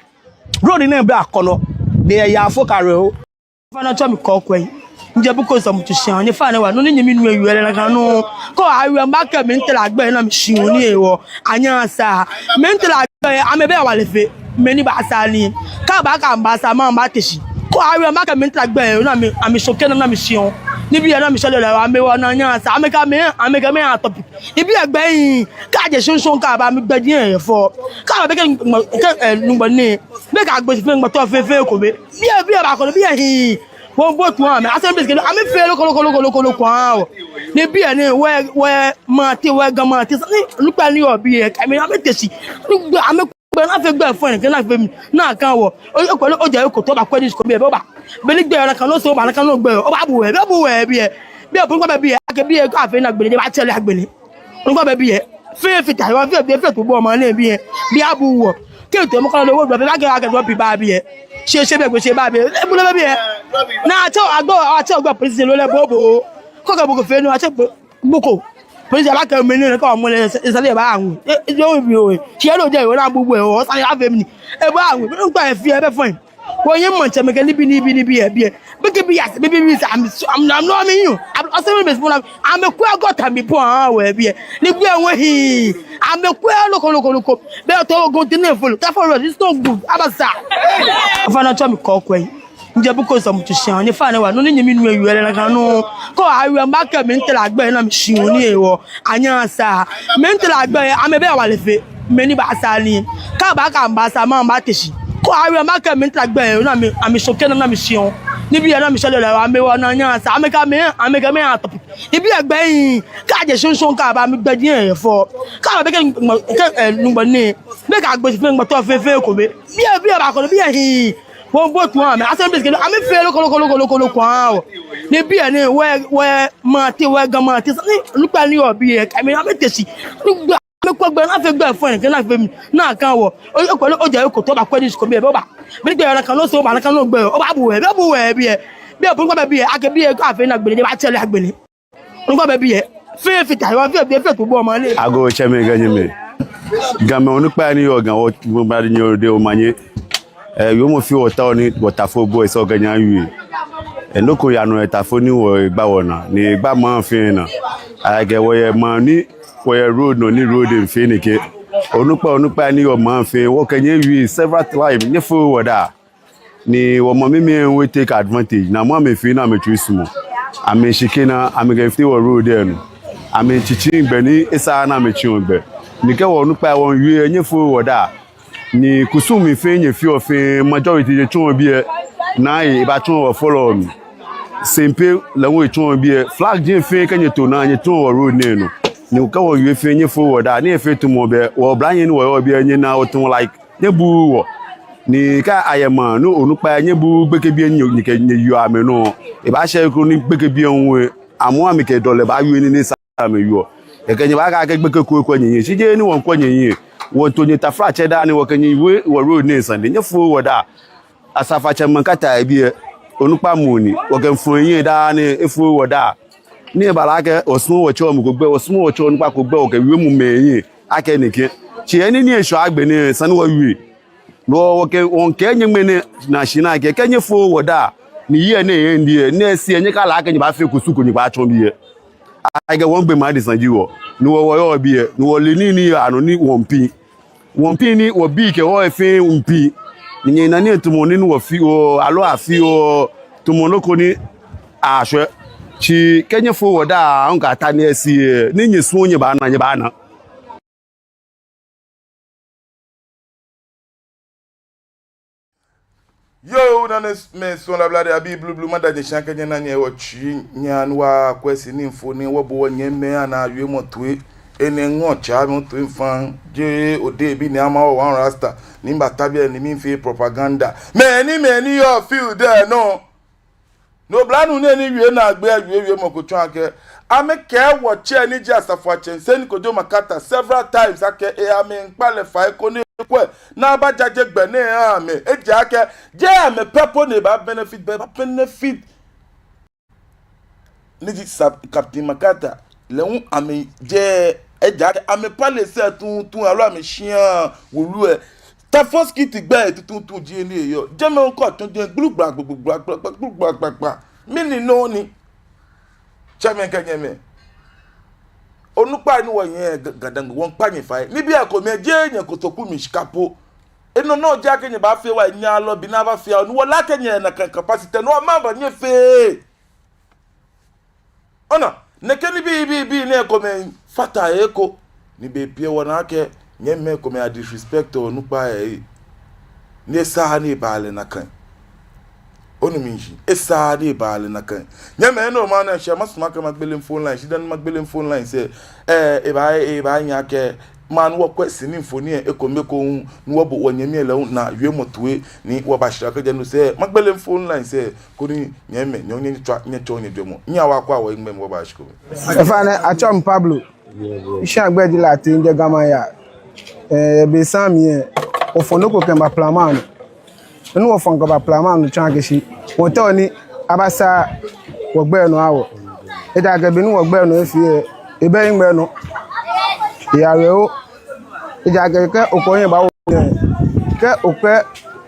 road nɛɛ bɛ akɔnɔ, ni eyɛ yaafo kɛ awerɛho. Ofainɛ, otsɔɔ mi kɔkɔɔkɔ. Mijɛ Bukom Sɔmɔtso shia, nyɛfainɛ wa, nɔ ni nyɛmi nuu ewie lɛ nakai nɔŋŋ. Kɛ awie, mba kɛ mi ntara gbɛ ni mishi nii hewɔ, anyɛ asaa. Mi ntara gbɛ, amɛbɛ hewalɛ fe mɛi ni baasaa nii. Kɛ abaakɛɛ amɛbaasaa, amɛbaate shi. Kɛ awie, mba kɛ mi ntara gbɛ ni mi, amɛshɔ kɛ ni mishi. Ni biɛ ni mishi lɛ lɛ, amɛwa ni anyɛ asaa. Amɛkɛ mi, amɛkɛ mi aha topic. Ni biɛ gbɛ yi, kɛ aje shɔŋŋ shɔŋŋ kɛ aba, migbɛi ji efɔ. Kɛ aba bɛ kɛ, kɛ, ee, nugbɔ ni. Bɛ kɛ gbɛ fɛɛ, gbɛ tɔ fɛɛ fɛɛ ko bɛ. Biɛ, biɛ baa kɔnɔ, biɛ hii. Wɔmiibo toi amɛ. Asɛm bɛ kɛ, amɛfee loko loko loko loko loko awo. Ni biɛ ni wɔ, wɔmaŋtsɛ, wɔ Ga maŋtsɛ. Ni onukpa ni yɔɔ biɛ, kɛ amɛ, amɛte shi. Ni gbɛ, amɛgbɛ, ni afee gbɛ fɛɛ, kɛ ni afee mli. Ni akɛ wɔ. O, o, ko, o, ja, o, ko, tɔ ba, ko, ni, ko, biɛ, bɛ, oba. Bɛ ni gbɛ, ni akɛ nɔ sɔɔ, oba, ni akɛ nɔ gbɛ. Obaabu wɛ, obaabu wɛ, biɛ. Biɛ, onukpa bɛ biɛ, akɛ biɛ, kɛ afee ni agbele, ni ebaatsɛ lɛ agbele. Onukpa bɛ biɛ, fɛɛ fita, wa fɛɛ, fɛɛ, fɛɛ to bo ma nɛɛ biɛ, biɛ abu wɔ. Kɛ to mɔ ko lɛ wɔ, biɛ, akɛ, akɛ, biɛ ba biɛ. Shi, shi, biɛ, shi, ba biɛ. Ebulɛ bɛ biɛ. Ni atsɛ, agbo, atsɛ, agbo, polisi lɛ, bo, bo. Kɔ, kɛ bo ko fee nɔ, atsɛ, bo, bo ko. Polisi, ala kɛ mɛni, kɛ mɔ lɛ, esa lɛ, ebaaŋu. E, e, yoo, yoo, e. Shi, e, loo, je, yoo, ni abu wɔ, esa lɛ, afee mɛni. Ebaaŋu, onukpa, efee, ebɛ fine. Wɔnyɛ maŋtsɛmɛi kɛ nibii, nibii, nibii yɛ biɛ. Bɛ kɛ biɛ, biɛ, biɛ, biɛ, sa, I'm, I'm, I'm not, I'm not, you. I'm, I'm, I'm, I'm, I'm a queer, got time before, ah, wɛ biɛ. Ni biɛ wɔ hii. I'm a queer, loko, loko, loko. Bɛ to go to ne full. Tafo road, it's not good. Abasa. Ofainɛ, tsɔɔ mi kɔkɔɛ. Njɛ bu ko sɔmu tu shan. Ni fa ne wa. No ni nyɛmi nu ewie lɛ nakai nɔ. Kɔ awie, makɛɛ mɛi ni tara gbɛ ni amɛshi wɔ ni ewo. Anyaa sa. Mɛi ni tara gbɛ, amɛbɛ awale fe. Mɛni baasa ni. Kɛ abaakɛɛ amɛbaasa, amɛbaate shi. Kɔ awie, makɛɛ mɛi ni tara gbɛ, ni amɛ, amɛshɔ kɛ ni amɛshi wɔ. Ni biɛ ni amɛshɔ lɛ lɛ, amɛwo ni anyaa sa. Amɛkɛ amɛ, amɛkɛ amɛ atɔ. Ni biɛ gbɛ hii. Kɛ aje shɔŋŋ shɔŋŋ kɛ aba amɛgbɛ diɛ fɔ. Kɛ aba bɛ kɛ, kɛ, eh, nugbɔ nɛɛ. Bɛ kɛ agbe shi fɛɛ nugbɔ tɔ fɛɛ fɛɛ ko bɛ. Biɛ, biɛ ba ko, biɛ hii. Wɔbo tu amɛ. Assemblies kɛ, amɛfee loko, loko, loko, loko, loko, ah, wɔ. Ni biɛ nɛɛ, wɔ, wɔ, maŋ tee, wɔ Ga maŋ tee. Ni, onukpai ni yɔɔ biɛ, kɛ amɛ, amɛte shi. Ni gbɛ, amɛkɔ gbɛ, ni afee gbɛ fine, kɛ ni afee mɛni, ni akɛ wɔ. O, o, kɔ, o, ja, o, ko to ba, kɔ ni shi ko biɛ, bɛ oba. Bɛ gbɛ, nakai nɔ so, oba, nakai nɔ gbɛ, oba bu wɔ, bɛ bu wɔ, biɛ. Biɛ, onukpa bɛ biɛ, akɛ biɛ, kɛ afee ni agbele, ebaatsɛ lɛ agbele. Onukpa bɛ biɛ, fɛɛ fita, wa fɛɛ, fɛɛ, fɛɛ to bo ma nɛɛ. Agoo, tsɛmɛi kɛ nyɛmɛi. Gamɛi, onukpai ni yɔɔ Ga, wɔ, wɔ ba ni yɔɔ de, omanye. Eh, yoo, mɔ fɛɛ wɔtaoɔ ni wɔtafo bo esa akɛ nyɛwie. Eh, nɔ ko yaa nɔ yɛ tafo ni wɔgba wɔnaa, ni egba maŋ fɛɛ naa. Akɛ wɔyɛ maŋ ni, wɔyɛ road nɔ ni road miifee nɛkɛ. Onukpa, onukpai ni yɔɔ maŋ fɛɛ, wɔkɛ nyɛ wie several times, nyɛfo wɔ daa. Ni wɔmamimɛi hu etake advantage. Namɔ amɛfee ni amɛtsui sumɔ. Amɛshi kɛ naa, amɛkɛfite wɔ road lɛ nɔ. Amɛtsitsi gbɛ ni esaaa ni amɛtsi wɔ gbɛ. Ni kɛ wɔ onukpai wɔwie, nyɛfo wɔ daa. Ni kusum mli fɛɛ nyɛfeɔ fɛɛ, majority etsɔ biɛ. Naa ebatsɔ wɔ fɔlɔ mli. Sempe lɛ hu etsɔ biɛ. Flag jɛŋ fɛɛ kɛ nyɛto naa, nyɛto wɔ road nɛɛ nɔ. Ni kɛ wɔwie fɛɛ, nyɛfo wɔ daa. Ni efee tamɔ bɛ, wɔ oblahii ni wɔyɔɔ biɛ, nyɛnaa wɔtamɔ like nyɛbuuu wɔ. Ni kɛ ayɛ maŋ, ni onukpai, nyɛbuuu gbekɛbii ni nyɛ, nyɛkɛ, nyɛyeɔ amɛnɔ. Ebaashɛ koni gbekɛbii hu, amɛ hu amɛkɛ dɔlɛ baawie nii ni esaaa amɛwieɔ. Kɛkɛ nyɛbaakɛɛ akɛ gbekɛ ko ekwɛ nyɛhiɛ. Shi jeee ni wɔmiikwɛ nyɛhiɛ. Wɔmiito nyɛ taflatsɛ daa ni wɔkɛ nyɛ wie wɔ road nɛɛ sane. Nyɛfo wɔ daa. Asafoatsɛ Mankata yɛ biɛ, onukpa mɔ ni, wɔkɛmiifo ehiɛ daa ni efo wɔ daa. Ni ebalɛ akɛ wɔsumɔɔɔ wɔtsɛɔ mɔ ko gbɛi, wɔsumɔɔɔ wɔtsɛɔ onukpa ko gbɛi, wɔkɛ wiemɔ mɛi ahiɛ akɛ nɛkɛ. Shi yɛ nii ni eshwɛ agbɛnɛ, esa ni wɔwie. Wɔ, wɔkɛ, wɔmiikɛɛ nyɛ ŋmɛnɛ nɛɛ shi nɛkɛ, kɛ nyɛfo wɔ daa, ni year nɛɛ yɛ nɛɛ, nɛɛ shi nyɛkala akɛ nyɛbaafee kusum ko nyɛbaatsɔ biɛ. Akɛ wɔmiigbe maŋ adesa ji wɔ, ni wɔ, wɔyɔɔ biɛ, ni wɔle nii ni yaa nɔ ni wɔmiipiŋ. Wɔmiipiŋ ni wɔbii kɛ wɔ fɛɛ miipiŋ. Ni nyɛna ni etamɔ nii ni wɔfeɔ, aloo afeɔ, tamɔ nɔ ko ni ashwɛ. Shi kɛ nyɛfo wɔ daa, ŋka ta ni esi, ni nyɛsumɔɔ nyɛbaana, nyɛbaana. Yoo, nane mɛi sɔŋŋ la blade abii blublu, mada nyɛ shi akɛ nyɛna nyɛ wɔ tsi nyɛ ni wɔkwɛ shi ni mifo ni wɔbo wɔnyɛmimɛi anaa wiemɔ toi. Enɛ ŋɔɔ tsa mi toi faŋŋ, jeee odebi ni ama wɔ one rasta. Ni mibata biɛ ni mifee propaganda. Mɛni, mɛni yɔɔ field lɛ nɔ? Ni oblanuu nɛɛ ni wie naagbee, wie, wiemɔ ko tsɔɔ akɛ, amɛkɛɛ wɔtsɛ ni ji Asafoatsɛ Sɛnikojo Makata several times akɛ, eh, amɛmiikpa lɛ fai koni ekwɛ ni abajaje gbɛ nɛɛ aha amɛ. Ejaakɛ jeee amɛ pɛ po ni ebaa benefit, bɛ ebaa benefit ni ji Sir Captain Makata lɛ hu amɛjɛ, ejaakɛ amɛ palace lɛ tuuntu aloo amɛshia wulu lɛ. Tafo Skit gbɛ tuuntu ji he ni eyɔɔ. Jɛmɛ ŋkɔ tun jɛ gblugbla, gblugbla, gblugbla, gblugbla, gblugbla. Mɛni nɔ ni? Tsɛmɛi kɛ nyɛmɛi. Onukpai ni wɔyɛ Ga-, Gadangme, wɔmiikpa nyɛ fai. Nibii komɛi jeee nyɛ kotoku mli shika po. Enɔ nɔŋŋ ji akɛ nyɛbaafee wa nyɛlɔ bi ni abaafee ni wɔle akɛ nyɛyɛ nakai capacity ni wɔmɛɛ ba nyɛfee. Ona, nɛkɛ nibii, bii, bii nɛɛ komɛi fataaa he ko. Ni bei pii wɔnaa akɛ nyɛmimɛi komɛi a disrespect onukpai. Ni esaaa ni ebaa lɛ nakai. Onu mi shishi, esaaa ni ebaa lɛ nakai. Nyɛmimɛi, no maana shi masumɔ akɛ magbele phone line, shi dani magbele phone line lɛ, eh, ebaa, ebaanyɛ akɛ Maŋ ni wɔkwɛ sini mfoniri lɛ ekome ekoŋŋ, ni wɔbo wɔnyɛmi lɛ hu naa wiemɔ toi, ni wɔbashra kɛjɛ no sɛɛ, magbele phone lines lɛ, koni nyɛmimɛi, nyɛ hu nyɛtswa, nyɛtsɔɔ nyɛjwɛŋmɔ. Nyɛhaa wɔkwɛa wɔhiŋmɛi, wɔba shi kome. Efa nɛ, atsɛɔ mi Pablo. Mishi agbɛi ji Lati, mijɛ Ga Maŋ yaa. Ɛɛ, be ni sa mi lɛ, wɔfɔ nɔ ko kɛba Plama nɔ. Ni wɔfɔ kɛba Plama nɔ tsɔɔ akɛ shi wɔtaoɔ ni abasaa wɔgbɛi nɔ aha wɔ. Ejaakɛ be ni wɔgbɛi nɔ efee lɛ, ebɛ hiŋmɛi nɔ. Eyaa we oo. Ejaakɛ kɛ okɔ hiɛ ba wo nɛ, kɛ okɛ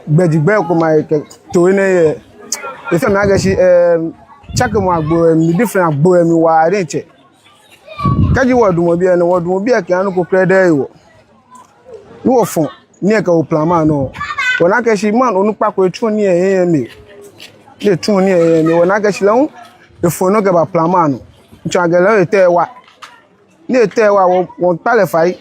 gbɛjegbɛi komɛi kɛto enɛ lɛ, efeɔ mi akɛ shi, ɛɛ, tsakemɔ agbo lɛ mli, different agbo lɛ mli waa diɛŋtsɛ. Kɛji wɔdamɔ biɛ nɛɛ, wɔdamɔ biɛ kɛha nɔ ko kwraa dɛŋ hewɔ. Ni wɔfɔ nii lɛ kɛwo Plama nɔ, wɔna akɛ shi maŋ onukpa ko etsuɔ nii lɛ yɛ emli. Ni etsuɔ nii lɛ yɛ emli, wɔna akɛ shi lɛ hu efɔ nɔ kɛba Plama nɔ. Mitsɔɔ akɛ lɛ hu etee ewa. Ni etee ewa, wɔ, wɔmiikpa lɛ fai.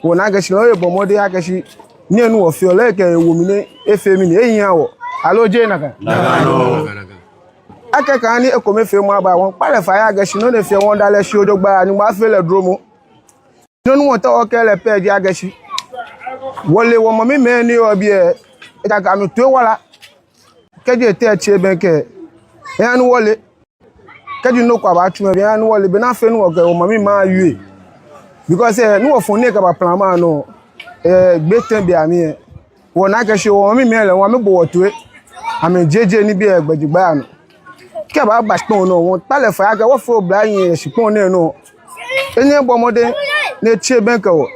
Wɔna akɛ shi lɛ hu ebɔ mɔdɛŋ akɛ shi nii lɛ ni wɔfeɔ lɛ, ekɛ ewo mli ni efee mli ni ehiɛ wɔ. Aloo jeee nakai? Nakai nɔŋŋ. Akɛ kɛha ni ekomefeemɔ aba, wɔmiikpa lɛ fai akɛ shi nɔ ni efeɔ, wɔmiida lɛ shi jogbaŋŋ, Nyɔŋmɔ afee lɛ dromɔ. Nɔ ni wɔtaoɔ wɔkɛɛ lɛ pɛ ji akɛ shi wɔle wɔmamimɛi ni yɔɔ biɛ, ejaakɛ amɛtoɔ wala. Kɛji etee etsɛ bɛŋkɛ, eha ni wɔle. Kɛji nɔ ko abaatsu amɛbii, eha ni wɔle. Bɔ ni afee ni wɔkɛ wɔmamimɛi awie. Because, ɛɛ, ni wɔfɔ nii lɛ kɛba Plama nɔ, ɛɛ, gbɛ tɛŋ be amli lɛ, wɔna akɛ shi wɔmamimɛi lɛ hu amɛbo wɔ toi. Amɛjiejeee nibii lɛ gbɛjegbɛi anɔ. Kɛ aba, aba shikpɔŋ nɔ, wɔmiikpa lɛ fai akɛ wɔfee oblahii yɛ shikpɔŋ nɛɛ nɔ. Enyɛ ebɔ mɔdɛŋ ni etsɛ bɛŋkɛ wɔ.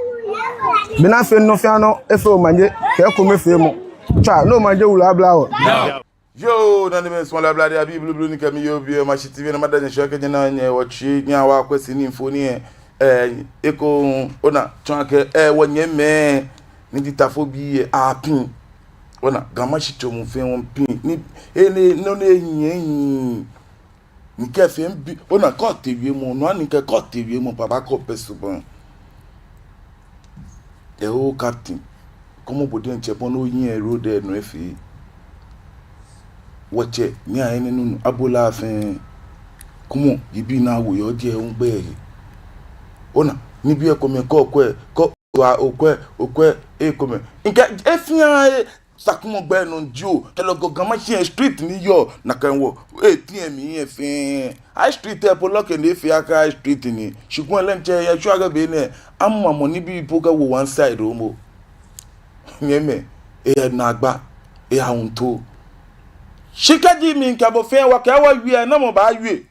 Bɔ ni afee ni nɔ fɛɛ nɔ efee omanye kɛ ekomefeemɔ. Tswa, ni omanye wulu abla wɔ. Yoo, nanemɛi, suɔlɔi, ablade abii, blublu ni kɛ mi yɔɔ biɛ, Mashi T V nɛ, mada nyɛ shi akɛ nyɛna nyɛ wɔtsi, nyɛhaa wɔkwɛ sini mfoniri lɛ, ɛɛ, ekoŋŋ, ona, tsɔɔ akɛ, ɛɛ, wɔnyɛmimɛi ni ji Tafobii lɛ, apiŋ. Ona, Ga Mashitsɔɔmɔ fɛɛ wɔmiipiŋ. Ni, ɛɛ, ni, nɔ ni enyɛ ehiii. Ni kɛ fɛɛ mibi, ona, kɛ otee wiemɔ, no ani kɛ, kɛ otee wiemɔ, baba kɔ pɛ suban. Ɛɛ, oo captain, kɔmɔ bo diɛŋtsɛ bɔ ni oyiŋ yɛ road lɛ nɔ efee. Wɔtsɛ, ni ayɛ nɛɛ nɔ, abola fɛɛ. Kɔmɔ, yibii ni awo yɛ ojɛ oŋ gbɛ yɛ. Ona, nibii lɛ ekomɛi kɛ okwɛ, kɛ okwɛ, okwɛ, ekomɛi. Mikɛɛ, efeɔ, ɛɛ, Sakumɔ gbɛ nɔ jio, kɛ lɛ gɔ Ga Mashi lɛ street ni yɔɔ, nakai wɔ, etiɛ mli lɛ fɛɛ. High street lɛ po lɔke ni efee akɛ high street ni. Shi kulɛ lɛ diɛŋtsɛ eyɛ shwɛ akɛ be nɛɛ, amamɔ nibii po kɛwo one side momo. Nyɛmimɛi, eyɛ naagba, eyɛ awuŋtoo. Shi kɛji mi kɛ bo fɛɛ wɔkɛɛ wɔwie, namɔ baawie?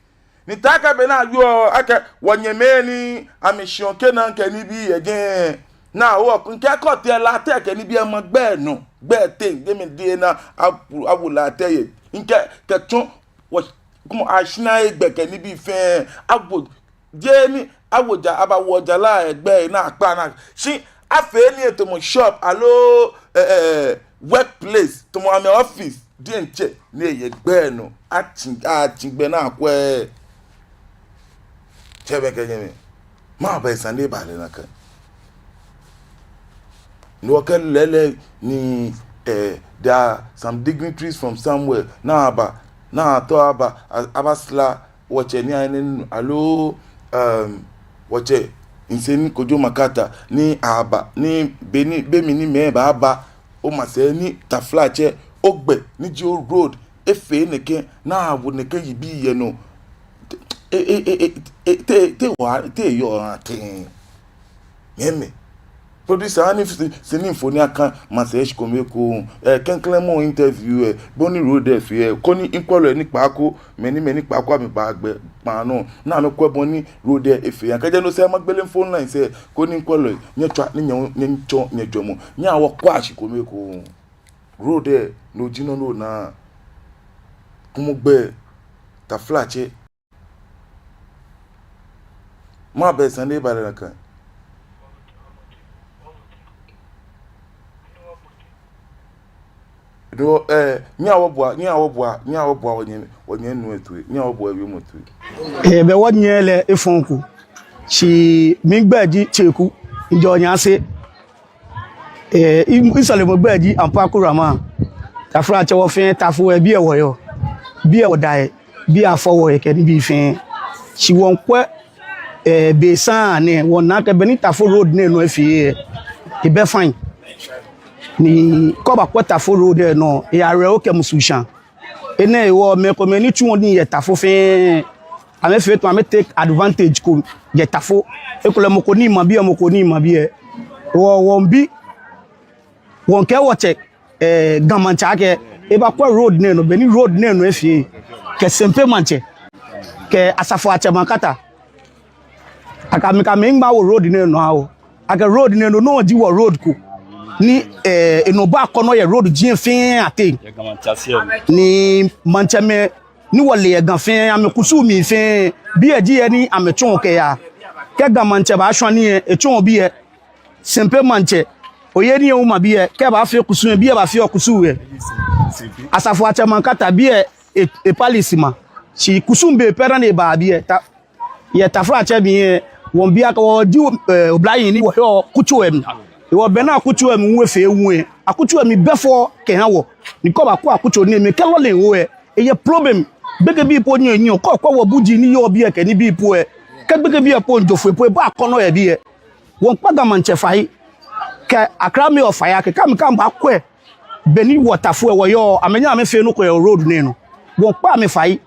Ni taakɛ be ni awieɔ akɛ wɔnyɛmimɛi ni amɛshiɔ kɛ nakai nibii yɛ jɛi. Ni awo, mikɛɛ kɛ otee Latɛ kɛ nibii lɛ ma gbɛ nɔ, gbɛ tɛŋ, jɛmɛ diɛŋtsɛ ni awo, awo Latɛ yɛ. Mikɛɛ kɛtsɔ wɔ, kɔmɔ ashina egbɛ kɛ nibii fɛɛ, awo, jɛi ni awo ja, abawo jara lɛ gbɛ ni akpa naa. Shi afee nii lɛ tamɔ shop aloo, ɛɛ, ɛɛ, workplace, tamɔ amɛ office diɛŋtsɛ ni eyɛ gbɛ nɔ, atsi, atsi gbɛ ni akwɛ. Tsɛ bɛ kɛ nyɛmimɛi. Mɛɛba esa ni eba lɛ nakai? Ni wɔkɛɛ lɛɛlɛŋ ni, ɛɛ, there are some dignitaries from somewhere. Ni aba, ni atao aba, a, abasra wɔtsɛ ni ayɛ nɛɛ nɔ, aloo, um, wɔtsɛ Nsɛni Kojo Makata ni aba, ni be ni, be mli ni mɛi baaba, omasɛi ni taflatsɛ, ogbɛ ni ji o road, efee nɛkɛ, ni awo nɛkɛ yibii yɛ nɔ. E, e, e, e, e, te, te wa, te yɔɔ tɛŋŋ. Nyɛmimɛi. Producer, ani sini mfoniri lɛ aka masɛi shikome ekoŋŋ. Ɛɛ, klɛŋklɛŋ mɔ interview lɛ, bɔ ni road lɛ fee lɛ, koni mikwɛlɔi ni kpaako, mɛi ni, mɛi ni kpaako amɛba gbɛ kpaa nɔ, ni amɛkwɛ bɔ ni road lɛ efee. Kɛjɛ no sɛɛ magbele phone lines lɛ, koni mikwɛlɔi, nyɛtswa, ni nyɛ, nyɛtsɔɔ nyɛjwɛŋmɔ. Nyɛhaa wɔkwɛa shikome ekoŋŋ. Road lɛ, no ji nɔ ni ona. Kɔmɔ gbɛ, taflatsɛ. Mɛɛba esa ni eba lɛ nakai? No, ɛɛ, nyɛhaa wɔboa, nyɛhaa wɔboa, nyɛhaa wɔboa wɔnyɛ, wɔnyɛmi nuu lɛ toi, nyɛhaa wɔboa ewiemɔ toi. Ɛɛ, bɛ wɔnyɛ lɛ efɔŋ ko. Shi migbɛi ji Tseku, mijɛɔ Nyaase. Ɛɛ, mi, misɔlemɔ gbɛi ji Ampa Kurama. Taflatsɛ, wɔ fɛɛ Tafo lɛ biɛ wɔyɔɔ. Biɛ wɔda yɛ. Biɛ afɔ wɔ yɛ kɛ nibii fɛɛ. Shi wɔmiikwɛ Eh, be saŋŋ nɛɛ, wɔna akɛ bɔ ni Tafo road nɛɛ nɔ efee lɛ, ebɛ fine. Ni kɛ obakwɛ Tafo road lɛ nɔ, eyareɔ okɛ musu shaa. Enɛ hewɔ mɛi komɛi ni tsuɔ nii yɛ Tafo fɛɛ, amɛfee tamɔ amɛ take advantage ko yɛ Tafo. Ekolɛ mɔ ko ni ma biɛ, mɔ ko ni ma biɛ. Wɔ, wɔmiibi, wɔmiikɛɛ wɔtsɛ, eh, Ga Maŋtsɛ akɛ ebakwɛ road nɛɛ nɔ, bɔ ni road nɛɛ nɔ efee, kɛ Sempe Maŋtsɛ, kɛ Asafoatsɛ Mankata. Akɛ amɛkɛ amɛhiŋmɛi awo road nɛɛ nɔ aha wɔ. Akɛ road nɛɛ nɔ, no ji wɔ road ko ni, eh, enɔ baa akɔnɔ yɛ road jiɛ fɛɛ ateŋ. Ni maŋtsɛmɛi ni wɔle yɛ Ga fɛɛ, amɛkusumii fɛɛ, biɛ ji he ni amɛtsɔɔ kɛyaa. Kɛ Ga Maŋtsɛ baashwa nii lɛ, etsɔɔ biɛ. Sempe Maŋtsɛ, oye ni ewu ma biɛ, kɛ ebaafee kusum lɛ, biɛ baafeɔ kusum lɛ. Asafoatsɛ Mankata biɛ, e, e palace ma. Shi kusum be pɛ dani ebaa biɛ. Ta, yɛ taflatsɛ mli lɛ, wɔmiibi akɛ wɔ ji, eh, oblahii ni wɔyɔɔ akutso lɛ mli. Hewɔ bɔ ni akutso lɛ mli wu efee wu lɛ, akutso lɛ mli bɛ fɛo kɛha wɔ. Ni kɛ obakwɛ akutso nɛɛ mli, kɛ lɔle wo lɛ, eyɛ problem. Gbekɛbii po nyɛɔ, nyɛɔ, kɛ okwɛ wɔ buji ni yɔɔ biɛ kɛ nibii po lɛ, kɛ gbekɛbii po miijo foi po lɛ, ebaa akɔnɔ yɛ biɛ. Wɔmiikpa Ga Maŋtsɛ fai, kɛ Accra Mayor fai akɛ, kɛ amɛkɛɛ amɛbaakwɛ bɔ ni wɔ Tafo lɛ wɔyɔɔ, amɛnyɛ amɛfee nɔ ko yɛ road nɛɛ nɔ. Wɔmiikpa amɛ fai,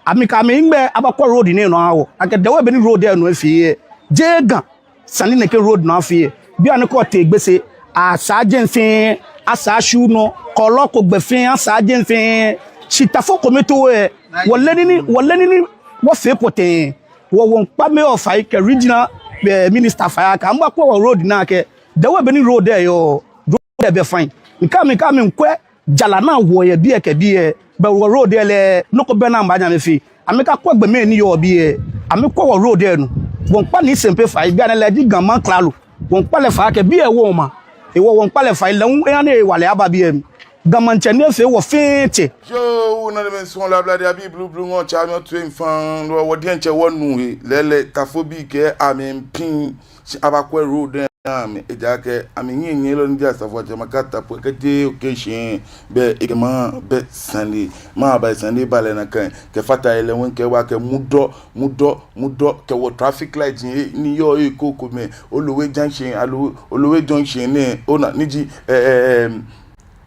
amɛkɛ amɛhiŋmɛi abakwɛ road nɛɛ nɔ aha wɔ. Akɛ the way bɔ ni road lɛ nɔ efee lɛ, jeee Ga sane nɛkɛ road nɔ afee lɛ. Bianɛ kɛ otee Gbese, asaa jɛmɛ fɛɛ, asaa Shunɔ, kɔlɔ ko gbɛ fɛɛ, asaa jɛmɛ fɛɛ. Shi Tafo kome too lɛ, wɔleee nii ni, wɔleee nii ni wɔfee pɔtɛɛ. Wɔ, wɔmiikpa Mayor fai kɛ Regional, eh, Minister fai akɛ amɛbakwɛ wɔ road nɛɛ akɛ the way bɔ ni road lɛ yɔɔ, road lɛ bɛ fine. Ni kɛ amɛ, kɛ amɛmiikwɛ jara ni awo yɛ biɛ kɛ biɛ, belɛ wɔ road lɛ lɛ, nɔ ko bɛ ni amɛbaanyɛ amɛfee. Amɛkakwɛ gbɔmɛi ni yɔɔ biɛ, amɛkwɛ wɔ road lɛ nɔ. Wɔmiikpa Nii Sempe fai, bianɛ lɛ ji Ga maŋ klalo. Wɔmiikpa lɛ fai akɛ biɛ ewo ma. Hewɔ wɔmiikpa lɛ fai, lɛ hu eha ni hewalɛ aba biɛ mli. Ga Maŋtsɛ ni efee wɔ fɛɛ tsɛ. Yoo, na de mɛi sɔŋŋ lɛ ablade abii blublu ŋɔɔ tsɛ amɛ otue mfaŋ, wɔ, wɔ diɛŋtsɛ wɔnu he, lɛɛlɛŋ Tafobii kɛ amɛmiipiŋ, shi abakwɛ road lɛ aha amɛ, ejaakɛ amɛhiɛnyiɛlɔ ni ji Asafoatsɛ Mankata po lɛ, kɛji okɛɛ shi lɛ, belɛ ekɛ maŋ bɛ sane. Maŋ bɛ sane ba lɛ nakai, kɛfata he lɛ hu mikɛɛ bo akɛ mudɔ, mudɔ, mudɔ, kɛ wɔ traffic light lɛ ni yɔɔ he komɛi, Olowe Junction, aloo Olowe Junction nɛɛ, ona, ni ji, eh, eh, eh,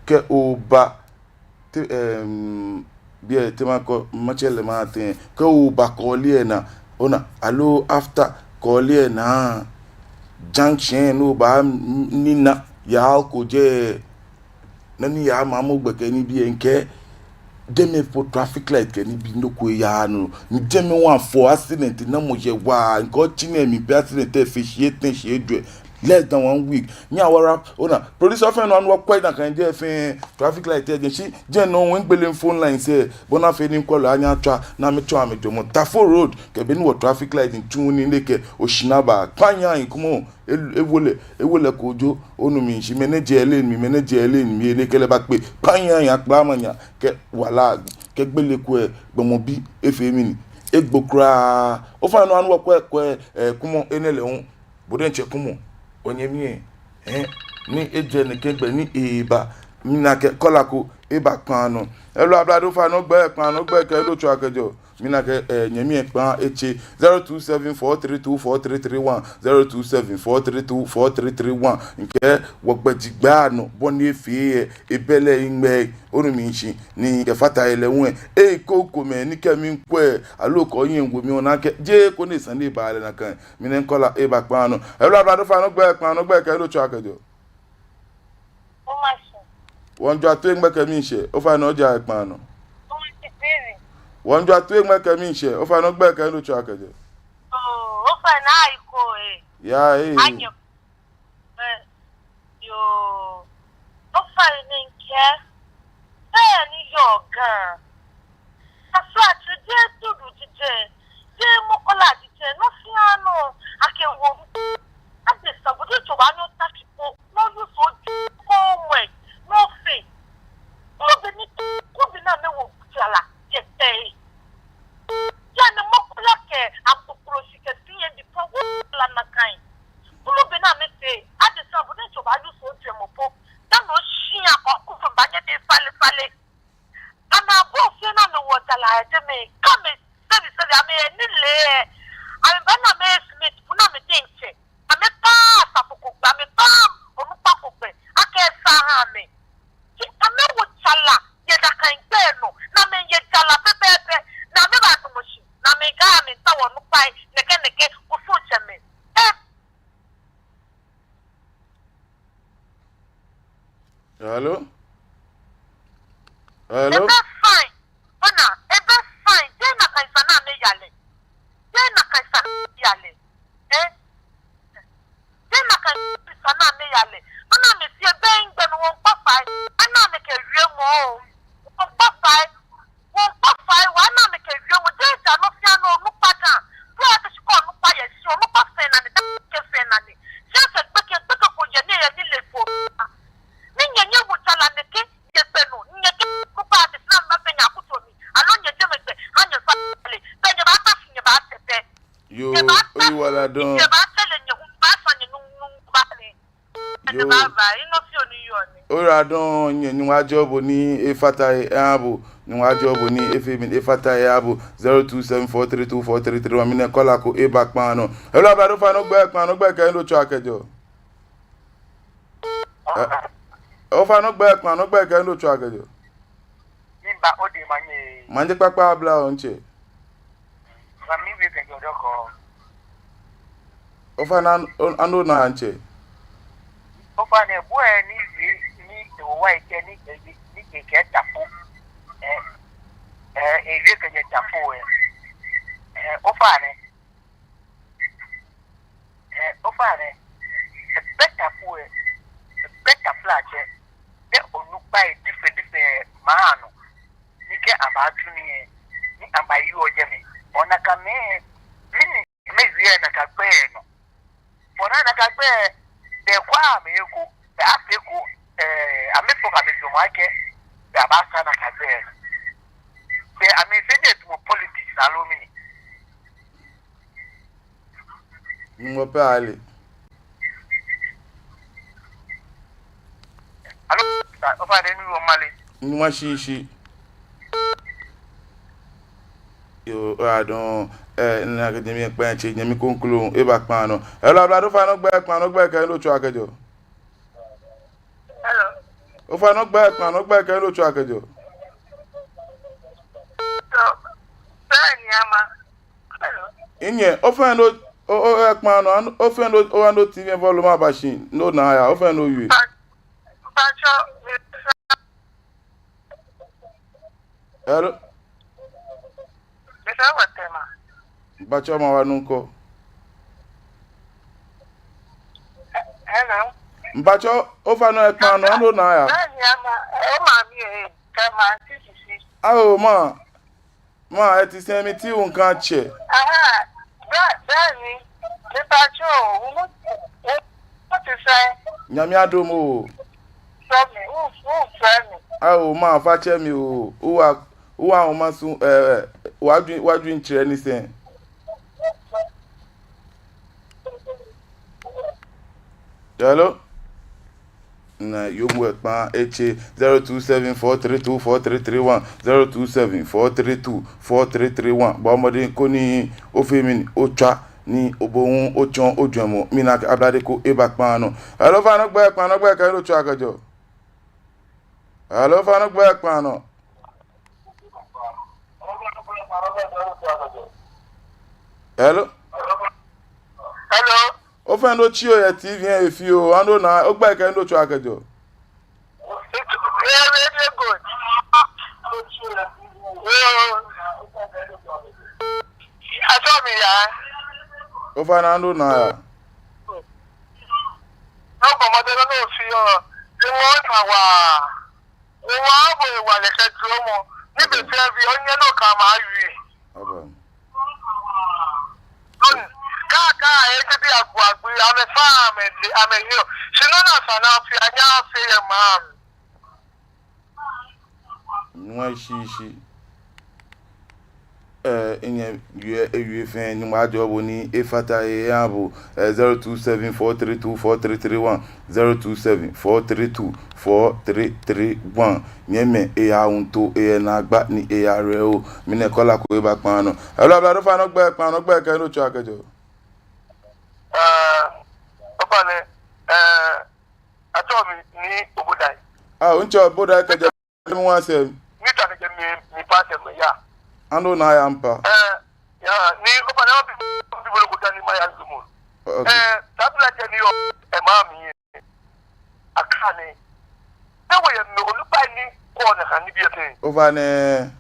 kɛ oba, te, em, biɛ te makɔ, matsɛ lɛ matee, kɛ oba Kɔɔle lɛ naa, ona, aloo after Kɔɔle lɛ naa, junction ni oba, m-, m-, nina, yaa ko jɛ, nɔ ni yaa Maamo gbɛ kɛ nibii lɛ, mikɛɛ, jɛmɛ po traffic light kɛ nibii nɔ ko yaaa nɔ, ni jɛmɛ hu afɔɔ accident namɔ yɛ waa, mikɛɛ otsi nɛɛ mli pɛ accident lɛ fe shii etɛ shii ejwɛ, less than one week. Nyɛhaa wɔra, ona, producer fɛɛ nɔ anu wɔkwɛ nakai jɛi fɛɛ, traffic light lɛ jɛi, shi jɛi nɔ hu migbele phone lines lɛ, bɔ ni afee ni mikwɛlɔi anyɛ atswa, ni amɛtswa amɛjɔɔmɔ. Tafo road, kɛ bɔ ni wɔ traffic light lɛ tsuuu nii nɛkɛ, oshara ba, kpanyɛ ayi kumɔ, e-, ewo lɛ, ewo lɛ kojo, onu mi shishi, mɛni jɛ lane mli, mɛni jɛ lane mli, nɛkɛ lɛ bakpe, kpanyɛ ayi akpla manya, kɛ wala, kɛ gbele kwɛ, gbɔmɔ bi, efee mɛni, egbo kwraa, ofainɛ anu wɔkwɛ, kwɛ, eh, kumɔ, enɛ lɛ hu. Bo diɛŋtsɛ kumɔ, onyɛmi lɛ, eh, ni ejɛ nɛkɛ gbɛ ni eba, mina akɛ caller ko eba kpaa nɔ. Hello, ablade, ofainɛ ogbɛi kpaa nɔ, ogbɛi kɛ he ni otswaa kɛjɛɔ. Mina akɛ, eh, nyɛmi lɛ kpaa etse. Zero two seven four three two four three three one, zero two seven four three two four three three one. Mikɛɛ wɔgbɛjigbaa nɔ, bɔ ni efee lɛ, ebɛ lɛ hiŋmɛi, onu mi shishi, ni kɛfata he lɛ hu lɛ, eh, komɛi ni kɛ mi miikwɛ, aloo kɛ onyɛ miiwo mi, ona akɛ jeee koni sane lɛ baa lɛ nakai. Mina caller eba kpaa nɔ. Hello, ablade, ofainɛ ogbɛi kpaa nɔ, ogbɛi kɛ he ni otswaa kɛjɛɔ. Omashi. Wɔmiijwa toi, ogbɛi kɛ miishɛɛ, ofainɛ ojɛ kpaa nɔ. Omashi T V. Wɔmiijwa toi, ogbɛi kɛ miishɛɛ, ofainɛ ogbɛi kɛ he ni otswaa kɛjɛɔ. Oh, ofainɛ ayi ko, eh. Ya, eh. Anyɛ. Eh, yoo. Ofainɛ mikɛɛ, bɛ ni yɔɔ Ga. Taflatsɛ, jeee Tudu ji jɛi, jeee Makola ji jɛi, nɔ fɛɛ nɔ, akɛ wɔ, adesa, bo diɛŋtsɛ obaanyɛ otao shi po, nɔ ni so ji ko mwe, nɔ fɛɛ. Kɛ be ni, kɛ be ni amɛwo jara yɛ tɛi. Jɛi ni Makola kɛ Agbogbloshie kɛ C N D po wo jara nakai. Kɛ be ni amɛfee, adesa, bo diɛŋtsɛ obaanyɛ so jwɛŋmɔ po. Dani oshia ko, ko fɛɛ baanyɛ de falefale. Amɛ abɔ fɛɛ ni amɛwo jara yɛ jɛmɛ, kɛ amɛ sɛbi sɛbi amɛ nilee, amɛbaana amɛ estimate. Hello? Ebɛ fine. Ona, ebɛ fine. Jeee nakai sane ni amɛya lɛ. Jeee nakai sane ni amɛya lɛ. Eh? Jeee nakai sane ni amɛya lɛ. Ona amɛfee bɛ ŋgbɛ nɔ wɔŋkpa fai. Ana amɛkɛ wiemɔ. Wɔŋkpa fai. Wɔŋkpa fai, wɔna amɛkɛ wiemɔ. Jeee ja nɔ fɛɛ nɔ onukpa dã. Bro, ate shi ko onukpa yɛ shi, onukpa fɛɛ nane, da kɛ fɛɛ nane. Shi ase gbekɛ, gbekɛ ko yɛ ni eyɛ nilee fo. Ni nyɛ nyɛwo jara nɛkɛ, nyɛgbɛ nɔ, nyɛkɛ onukpa ate shi ni amɛbafee nyɛ akutso mli. Aloo nyɛjɛ mɛi gbɛ, ha nyɛfa lɛ. Bɛ nyɛbaata shi, nyɛbaata bɛ. Yoo, nyɛbaata, oyiwaladɔŋŋ. Nyɛbaata lɛ nyɛ hu, nyɛbaasa nyɛ nyɛ hu, nyɛ hu, nyɛbaata lɛ. Yoo. Oyiwaladɔŋŋ, nyɛ, Nyɔŋmɔ ajɔɔ bo ni efata he aha bo. Nyɔŋmɔ ajɔɔ bo ni efee mɛni, efata he aha bo. Zero two seven four three two four three three one. Mina caller ko eba kpaa nɔ. Hello, ablade, ofainɛ ogbɛi kpaa nɔ, ogbɛi kɛ he ni otswaa kɛjɛɔ. Eh, ofainɛ ogbɛi kpaa nɔ, ogbɛi kɛ he ni otswaa kɛjɛɔ. Miiba ode manye. Manye kpakpa abla o, ntsɛ. Ba miwie kɛjɛ Odɔkɔ. Ofainɛ, an-, an-, ani ona ntsɛ? Ofainɛ, bo ɛ ni wie, ni ewo wa ekɛ, ni, ni ekɛ Tafo. Eh, eh, ewie kɛjɛ Tafo, eh. Eh, ofainɛ. Eh, ofainɛ, ebɛ Tafo, eh, ebɛ Tafo lɛ atsɛ, bɛ onukpai different different maŋ nɔ, ni kɛ abaatsu nii, eh, ni abaayeɔ jɛmɛ. Ona akɛ mɛi, mɛi ni amɛyeɔ nakai gbɛ nɔ. Ona nakai gbɛ, bɛ kwa amɛ eko, bɛ afee eko, eh, amɛfɔ kɛ amɛjwɛŋmɔ akɛ, bɛ abaasaa nakai gbɛ nɔ. Bɛ amɛfee ni etamɔ politics aloo mɛni. Nyɔŋmɔ pɛ ale. Aloo, ofainɛ ni wɔmale. Nyɔŋmɔ shishi. Yoo, oyiwaladɔŋŋ, eh, mina akɛ nyɛmi ekpaa ntsɛ, nyɛmi kroko eba kpaa nɔ. Hello, ablade, ofainɛ ogbɛi kpaa nɔ, ogbɛi kɛ he ni otswaa kɛjɛɔ. Hello. Ofainɛ ogbɛi kpaa nɔ, ogbɛi kɛ he ni otswaa kɛjɛɔ. So, bɛ ni ama. Hello. Minyɛ, ofainɛ o, o, o, ekpaa nɔ, an-, ofainɛ o, oha ni o-T V volume aba shi, ni ona aya, ofainɛ owie. Ba-, Batsɔ, mi-, Hello? Mifee wɔ tema. Batsɔ, mawa nɔ ko. Hello? Batsɔ, ofainɛ ekpaa nɔ, an-, ona aya. Bɛ ni ama, o ma mi e, kɛ ma, ti, ti, ti. Awo, ma. Ma, eti sɛɛ mi ti wo nkan tsɛ. Aha, bɛ, bɛ ni, mi pa tso, wo, wo, wo ti sɛɛ. Nyame adom o. Sɔ mi, wo, wo sɔ mi. Awo, ma, fa tsɛ mi o. Wo wa, wo wa, wo ma su, eh, eh, wa dwi, wa dwi ntsɛ ni sɛɛ. Hello? Ni yoomo ekpaa etse. Zero two seven four three two four three three one, zero two seven four three two four three three one. Bɔɔ mɔdɛŋ koni ofee mɛni, otswa ni obo hu otsɔɔ ojwɛŋmɔ. Mina akɛ ablade ko eba kpaa nɔ. Hello, ofainɛ ogbɛi kpaa nɔ, ogbɛi kɛ he ni otswaa kɛjɛɔ. Hello, ofainɛ ogbɛi kpaa nɔ. Hello? Hello? Ofainɛ otsi ohe yɛ T V lɛ he fioo, an-, ona, ogbɛi kɛ he ni otswaa kɛjɛɔ. It's very good. Oh. Atsɔ mi ya. Ofainɛ an-, ona aya. Nɔ ko mɔ de nɔ ni ofeɔ, ni wɔna wa. Wɔbaawo hewalɛ kɛ duromɔ, ni be fɛɛ be onyɛ nɔ ko ma wie. Aba. Kaka eti bi agbo agbo, amɛfa, amɛ, amɛyeɔ. Shi nɔ ni esa ni afee, anyɛɛɛ afee yɛ maŋ. Nwa shishi. Eh, minyɛ, wie, ewie fɛɛ, Nyɔŋmɔ ajɔɔ bo ni efata he aha bo. Eh, zero two seven four three two four three three one, zero two seven four three two four three three one. Nyɛmɛi, eya ŋuto, eya naagba ni eya rɛ o. Mina caller ko eba kpaa nɔ. Hello, ablade, ofainɛ ogbɛi kpaa nɔ, ogbɛi kɛ he ni otswaa kɛjɛɔ. Eh, ofainɛ, eh, atsɛɔ mi Nii Obodai. Ah, ntsɛ Obodai kɛjɛ Miwa sɛ. Mita kɛjɛ mi, mi pa sɛ mi ya. An-, ona aya mpa. Eh, ya, ni ofainɛ obi, obi bolo kuta ni maya ndumu. Okay. Eh, tabula jɛ ni yɔɔ, eh, ma mi. Akane. Te wɔyɛ mi onukpai ni, Ofainɛ.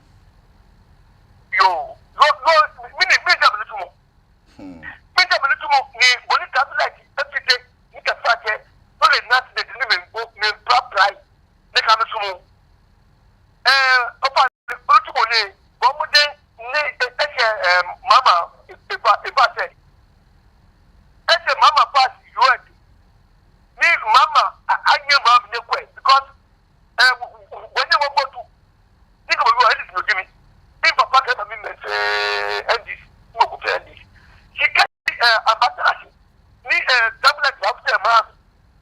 Yoo, yoo, yoo, mɛni, mɛni ji amɛnitsumɔ? Hmm. Mɛni ji amɛnitsumɔ ni bɔ ni traffic light efite, ni kɛ fata, no lɛ accident ni mɛi gbo, mɛi pra pra, ni kɛ amɛsumɔ. Ɛɛ, ofainɛ, onitsumɔ nɛ, bɔɔ mɔdɛŋ ni, e, etsɛ, ɛɛ, mama, e, eba, eba sɛɛ. Etsɛ mama pass yoo lɛ. Ni mama, a, anyɛ mama ni ekwɛ, because, ɛɛ, wɔ, wɔ, wɔnyɛ wɔbotu. Ni kɛ bo yoo, N D C no ji mi. Ni papa kɛ mami mɛi fɛɛ N D C, mɔ ko fɛɛ N D C. Shi kɛ, ɛɛ, amɛbata shi. Ni, ɛɛ, traffic light lɛ afite ma.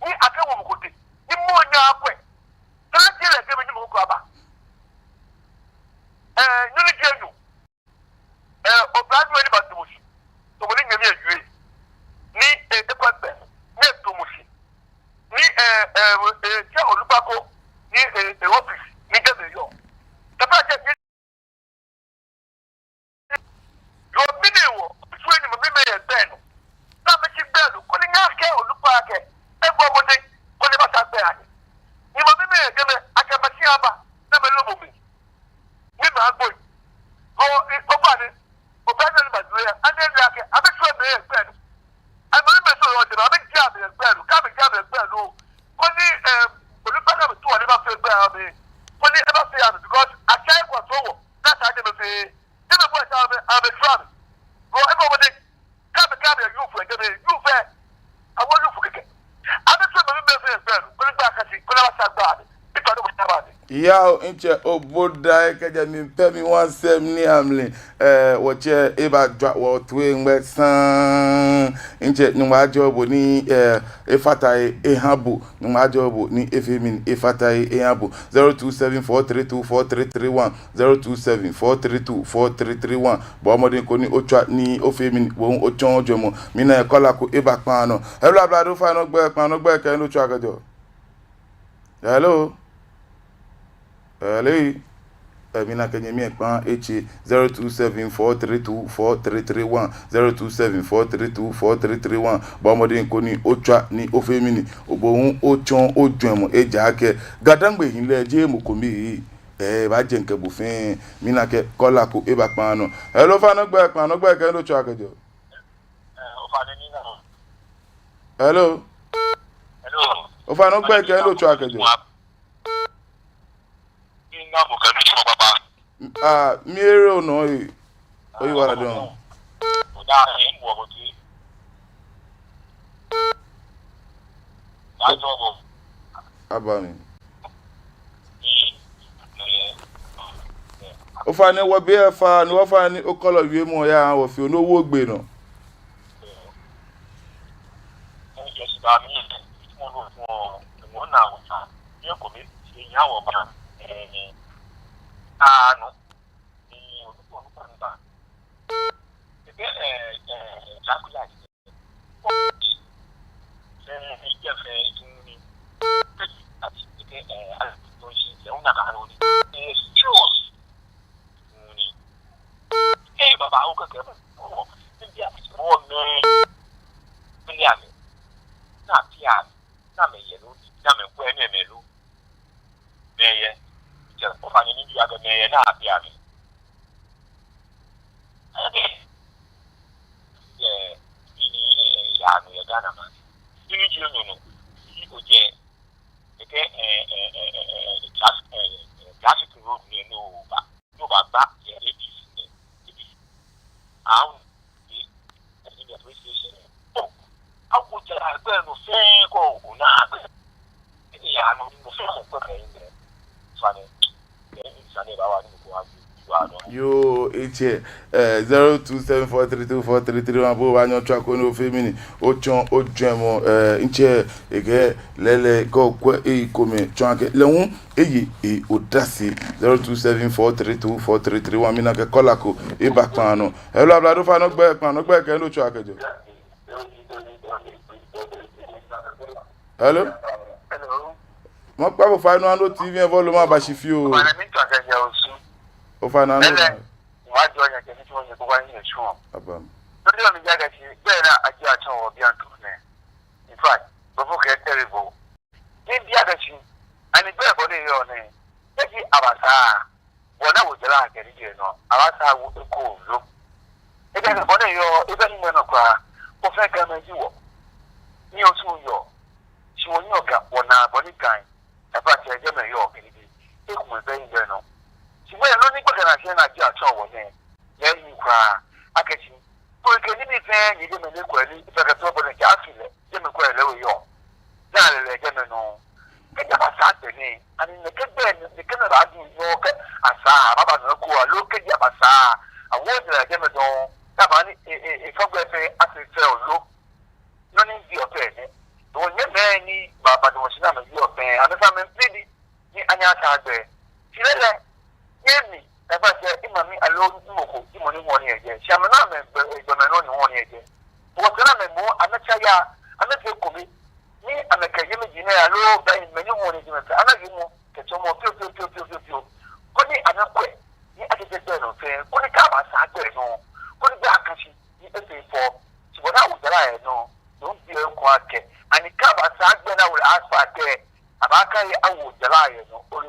Ni akɛ wɔ mɔ ko tee. Ni mɔ nyɛ akwɛ. Kɛlɛ jeee lɛ kɛ mɛi ni mɔ ko aba. Ɛɛ, nyɔŋ ni ji enyɔ. Ɛɛ, oblanyo ni batsɔɔ mɔ shi. Tsɔɔmɔ ni nyɛmi ewie. Ni, ɛɛ, ekwɛ gbɛ. Ni etsɔɔ mɔ shi. Ni, ɛɛ, ɛɛ, ɛɛ, tsɛ onukpa ko. Ni, ɛɛ, ɛɛ, office. Ni jɛmɛ eyɔɔ. Tata jɛ, jɛ. Yoo, mɛni hewɔ? Tsɔɔ ni mami mɛi yɛ gbɛ nɔ. Ni amɛtsi gbɛ nɔ. Koni nyɛkɛɛ onukpa akɛ, ebɔ mɔdɛŋ, koni ebata gbɛ lɛ. Ni mami mɛi yɛ jɛmɛ, akɛ machine aba, ni amɛlomɔ mli. Ni amɛgbo. Yoo, i, ofainɛ, oblanyo ni batsɔɔ yɛ, ani ele akɛ, amɛtsɔɔ mɛi yɛ gbɛ nɔ. Amɛ mɛi sɔɔ yɛ jɛmɛ, amɛjie amɛ yɛ gbɛ nɔ, kɛ amɛjie amɛ yɛ gbɛ nɔ. Koni, ɛɛ, onukpa ni amɛtsɔɔ ni ebafee gbɛ lɛ amɛ. Koni ebafee amɛ, because atsɛ ekwɛ tsɔɔ wɔ, ni atsɛ jɛmɛ fɛɛ. Jɛmɛ fɛɛ atsɛ amɛ, amɛtsɔɔ amɛ. Yoo, ebɔ mɔdɛŋ. Kɛ amɛ, kɛ amɛ youth lɛ, kɛ amɛ youth lɛ, awo youth kɛkɛ. Amɛtsɔɔ mami mɛi fɛɛ gbɛ nɔ, koni gbɛ akase, koni abata gbɛ lɛ. Ito ni mɔ taba ni. Yao, ntsɛ Obodai kɛjɛ Mimpe Miwansɛm Niamli. Ɛɛ, wɔtsɛ, ebaajwa wɔtoi ŋmɛ saŋŋ. Ntsɛ, Nyɔŋmɔ ajɔɔ bo ni, ɛɛ, efata he eha bo. Nyɔŋmɔ ajɔɔ bo ni efee mɛni, efata he eha bo. Zero two seven four three two four three three one. Zero two seven four three two four three three one. Bɔɔ mɔdɛŋ koni otswa ni ofee mɛni, bo hu otsɔɔ ojwɛŋmɔ. Mina akɛ caller ko eba kpaa nɔ. Hello, ablade, ofainɛ ogbɛi, kpaa nɔ ogbɛi kɛ he ni otswaa kɛjɛɔ. Hello? Hello? Ɛɛ, mina akɛ nyɛmi lɛ ekpa etse. Zero two seven four three two four three three one. Zero two seven four three two four three three one. Bɔɔ mɔdɛŋ koni otswa ni ofee mɛni, bo hu otsɔɔ ojwɛŋmɔ, ejaakɛ GaDangme hii lɛ jeee mɔ kome. Ɛɛ, ebaajɛ ŋkɛ bo fɛɛ. Mina akɛ caller ko eba kpaa nɔ. Hello, ofainɛ ogbɛi, kpaa nɔ ogbɛi kɛ he ni otswaa kɛjɛɔ. Ɛɛ, ofainɛ mina. Hello? Hello? Ofainɛ ogbɛi kɛ he ni otswaa kɛjɛɔ. Mina bo kɛ nitsumɔ papa. Aa, mihere onɔ ee. Oyi wala dɔŋŋ. Oda, ɛɛ, mbo bo ti. Daa jɔ bo. Aba mli. Ofainɛ wɔbe lɛ fa, ni ofainɛ okɔlɔ wiemɔ oyaha wɔ fioo, ni owo ogbee nɔ. Mɛi yɛ. Tsɛ, ofainɛ mibi akɛ mɛi yɛ ni abi amɛ. Ɛɛ, ini, ɛɛ, yaa nɔ yɛ Ghana maŋ. Ini ji enyɔ nɔ. Shi ojɛ. Ekɛɛ, ɛɛ, ɛɛ, ɛɛ, ɛɛ, ɛɛ, traf-, ɛɛ, ɛɛ, traffic road nɛɛ ni oba. Ni obagba yɛ A P C nɛɛ. A P C. Ahu. Ɛɛ, ɛɛ, ɛɛ, police station nɛɛ. Oh. Awo jara gbɛ nɔ fɛɛ kɔ, ona gbɛ. Yoo, etsɛ, ɛɛ, zero two seven four three two four three three one, bo obaanyɛ otswa koni ofee mɛni, otsɔɔ ojwɛŋmɔ, ɛɛ, ntsɛ, ekɛɛ lɛɛlɛŋ kɛ okwɛ eyi komɛi tsɔɔ akɛ lɛ hu eye, ɛɛ, odase. Zero two seven four three two four three three one, mina akɛ caller ko eba kpaa nɔ. Hello, ablade, ofainɛ ogbɛi, kpaa nɔ ogbɛi kɛ he ni otswaa kɛjɛɔ. Hello? Hello? Maakpa bo fai ni oha ni o T V lɛ volume aba shi fioo. Ofainɛ miitswa kɛjɛ Osu. Ofainɛ, no. Lɛɛlɛŋ, wɔjɔɔ nyɛ kɛ nitsumɔ ni nyɛkɛba nyɛsuɔ. Aba mli. Nɔ ni miibi akɛ shi, gbɛ ni ajie atsɔɔ wɔ bianɛ nɛɛ. In fact, before kɛ terrible. Ni miibi akɛ shi, ani gbɛ bɔ ni eyɔɔ nɛɛ, kɛ Ni abasaa, bɔ ni awo jara kɛ nibii nɛɛ nɔ, abasaa awo eko lo. Ejaakɛ bɔ ni eyɔɔ, ebɛ hiŋmɛi nɔ kwraa, wɔfɛɛ Gamɛi ji wɔ. Ni Osu yɔɔ, shi wɔnyɛɔ Ga, wɔnaa bɔ ni Ga, Taflatsɛ, jɛmɛ yɔɔ kɛ nibii. Ekomɛi bɛ hiŋmɛi nɔ. Shi mɔ yɛ nɔ ni gbɛkɛ naa shi naa ji atsɔɔ wɔ nɛɛ. Yɛ ni kwraa, akɛ shi. Ko kɛ nibii fɛɛ, ni jɛmɛ ni kwɛ ni, fɛɛ kɛ tɔ bɔ ni ja afi lɛ, jɛmɛ kwɛ lɛ we yɔɔ. Naa lɛ lɛ jɛmɛ nɔ. Kɛji abasaa gbɛ nɛɛ, ani nɛkɛ gbɛ, nɛkɛ mɛi baadu nɔ kɛ asaa, abaaba nɔ ko aloo kɛji abasaa, awo jara jɛmɛ dɔŋŋ, taba ni, e, e, e, fɔ gbɛ fɛɛ, afee fɛɛ lo. Nɔ ni ji ɔtɛ nɛ. Wɔnyɛmɛi ni baaba dɔŋŋ shi ni amɛji ɔtɛ, amɛfɛɛ amɛmli di, ni anyɛ asaa gbɛ. Shi lɛlɛ, nyɛmi, Taflatsɛ, mimami aloo mɔ ko, mɔ ni ŋɔɔ ni ejɛ. Shi amɛna amɛgbɛ, egbɛmɛi nɔ ni ŋɔɔ ni ejɛ. Wɔsɛɛ ni amɛmɔ, amɛtsa ya, amɛfee ekome. Ni amɛkɛ nyɛmɛi ji nɛɛ aloo, bɛ mɛi ni ŋɔɔ ni ejɛ mɛi fɛɛ, ana yɛ mɔ, kɛ tsɔɔmɔ, pio, pio, pio. Koni amɛkwɛ, ni ajɛ gbɛ nɔ fɛɛ, koni kɛ abasaa gbɛ nɔ, koni gbɛ aka shi, ni efee fɛo, shi bɔ ni awo jara yɛ nɔ, no bi eko akɛ, ani kɛ abasaa gbɛ ni awo asphalt lɛ, abaakɛɛ awo jara yɛ nɔ, o,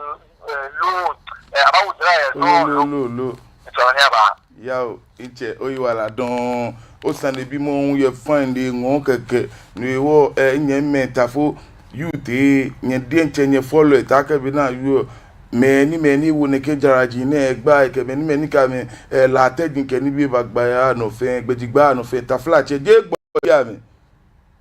eh, lo, eh, abaawo jara yɛ nɔ, lo, lo, lo, lo. Etsɔ ni aba. Yao, mitsɛ, oyiwaladɔŋŋ. Osanebimɔ hu yɛ fine lɛ ŋɔɔ kɛkɛ. No hewɔ, eh, nyɛmimɛi Tafo youth lɛ, nyɛ diɛŋtsɛ nyɛfollow lɛ, taakɛ be naa yoo. Mɛi ni, mɛi ni wo nɛkɛ jaraji nɛɛ gbaa, kɛ mɛi ni, mɛi ni kɛ amɛ, eh, latɛji kɛ nibii baagba ya nɔ fɛɛ, gbɛji gba nɔ fɛɛ, taflatsɛ, jeee gbɔ ya mɛ.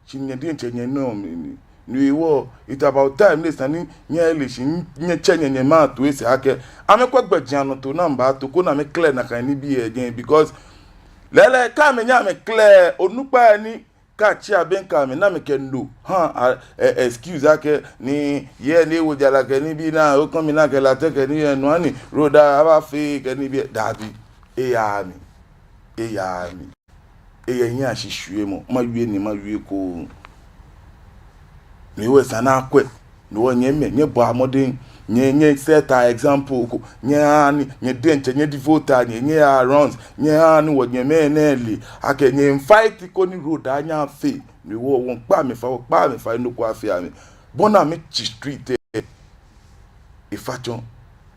Shi nyɛ diɛŋtsɛ nyɛnɔ mli ni. No hewɔ, it's about time ni esa ni nyɛle shi, nyɛtsɛ nyɛ, nyɛmato esɛɛ akɛ amɛkwɛ gbɛjianɔtoo ni amɛbaato koni amɛclear nakai nibii lɛ jɛi, because lɛɛlɛŋ kɛ amɛnyɛ amɛclear, onukpai ni kɛ atsi abɛŋkɛ amɛ ni amɛkɛ no ha, a, ɛ, excuse akɛ ni yɛ ni ewo jara kɛ nibii ni okɔ mi ni akɛ latɛ kɛ nibii lɛ, no hewɔ ni road lɛ abaafee kɛ nibii lɛ, dabi. Eyaaa mli. Eyaaa mli. Eyɛ hiɛ ashishwiemɔ, mawie ni mawie ekoŋŋ. No hewɔ esa ni akwɛ. No hewɔ nyɛmɛi, nyɛbɔa mɔdɛŋ, nyɛ, nyɛseta example ko, nyɛhaa ni, nyɛ diɛŋtsɛ, nyɛdevotea nyɛ, nyɛyaa runs, nyɛhaa ni wɔnyɛmɛi nɛɛ ale akɛ nyɛmiifight koni road anyɛ afee. No hewɔ wɔmiikpa amɛ fai, wɔkpaaa amɛ fai, nɔ ko afee amɛ. Bɔ ni amɛtsi street lɛ, efatsɔ.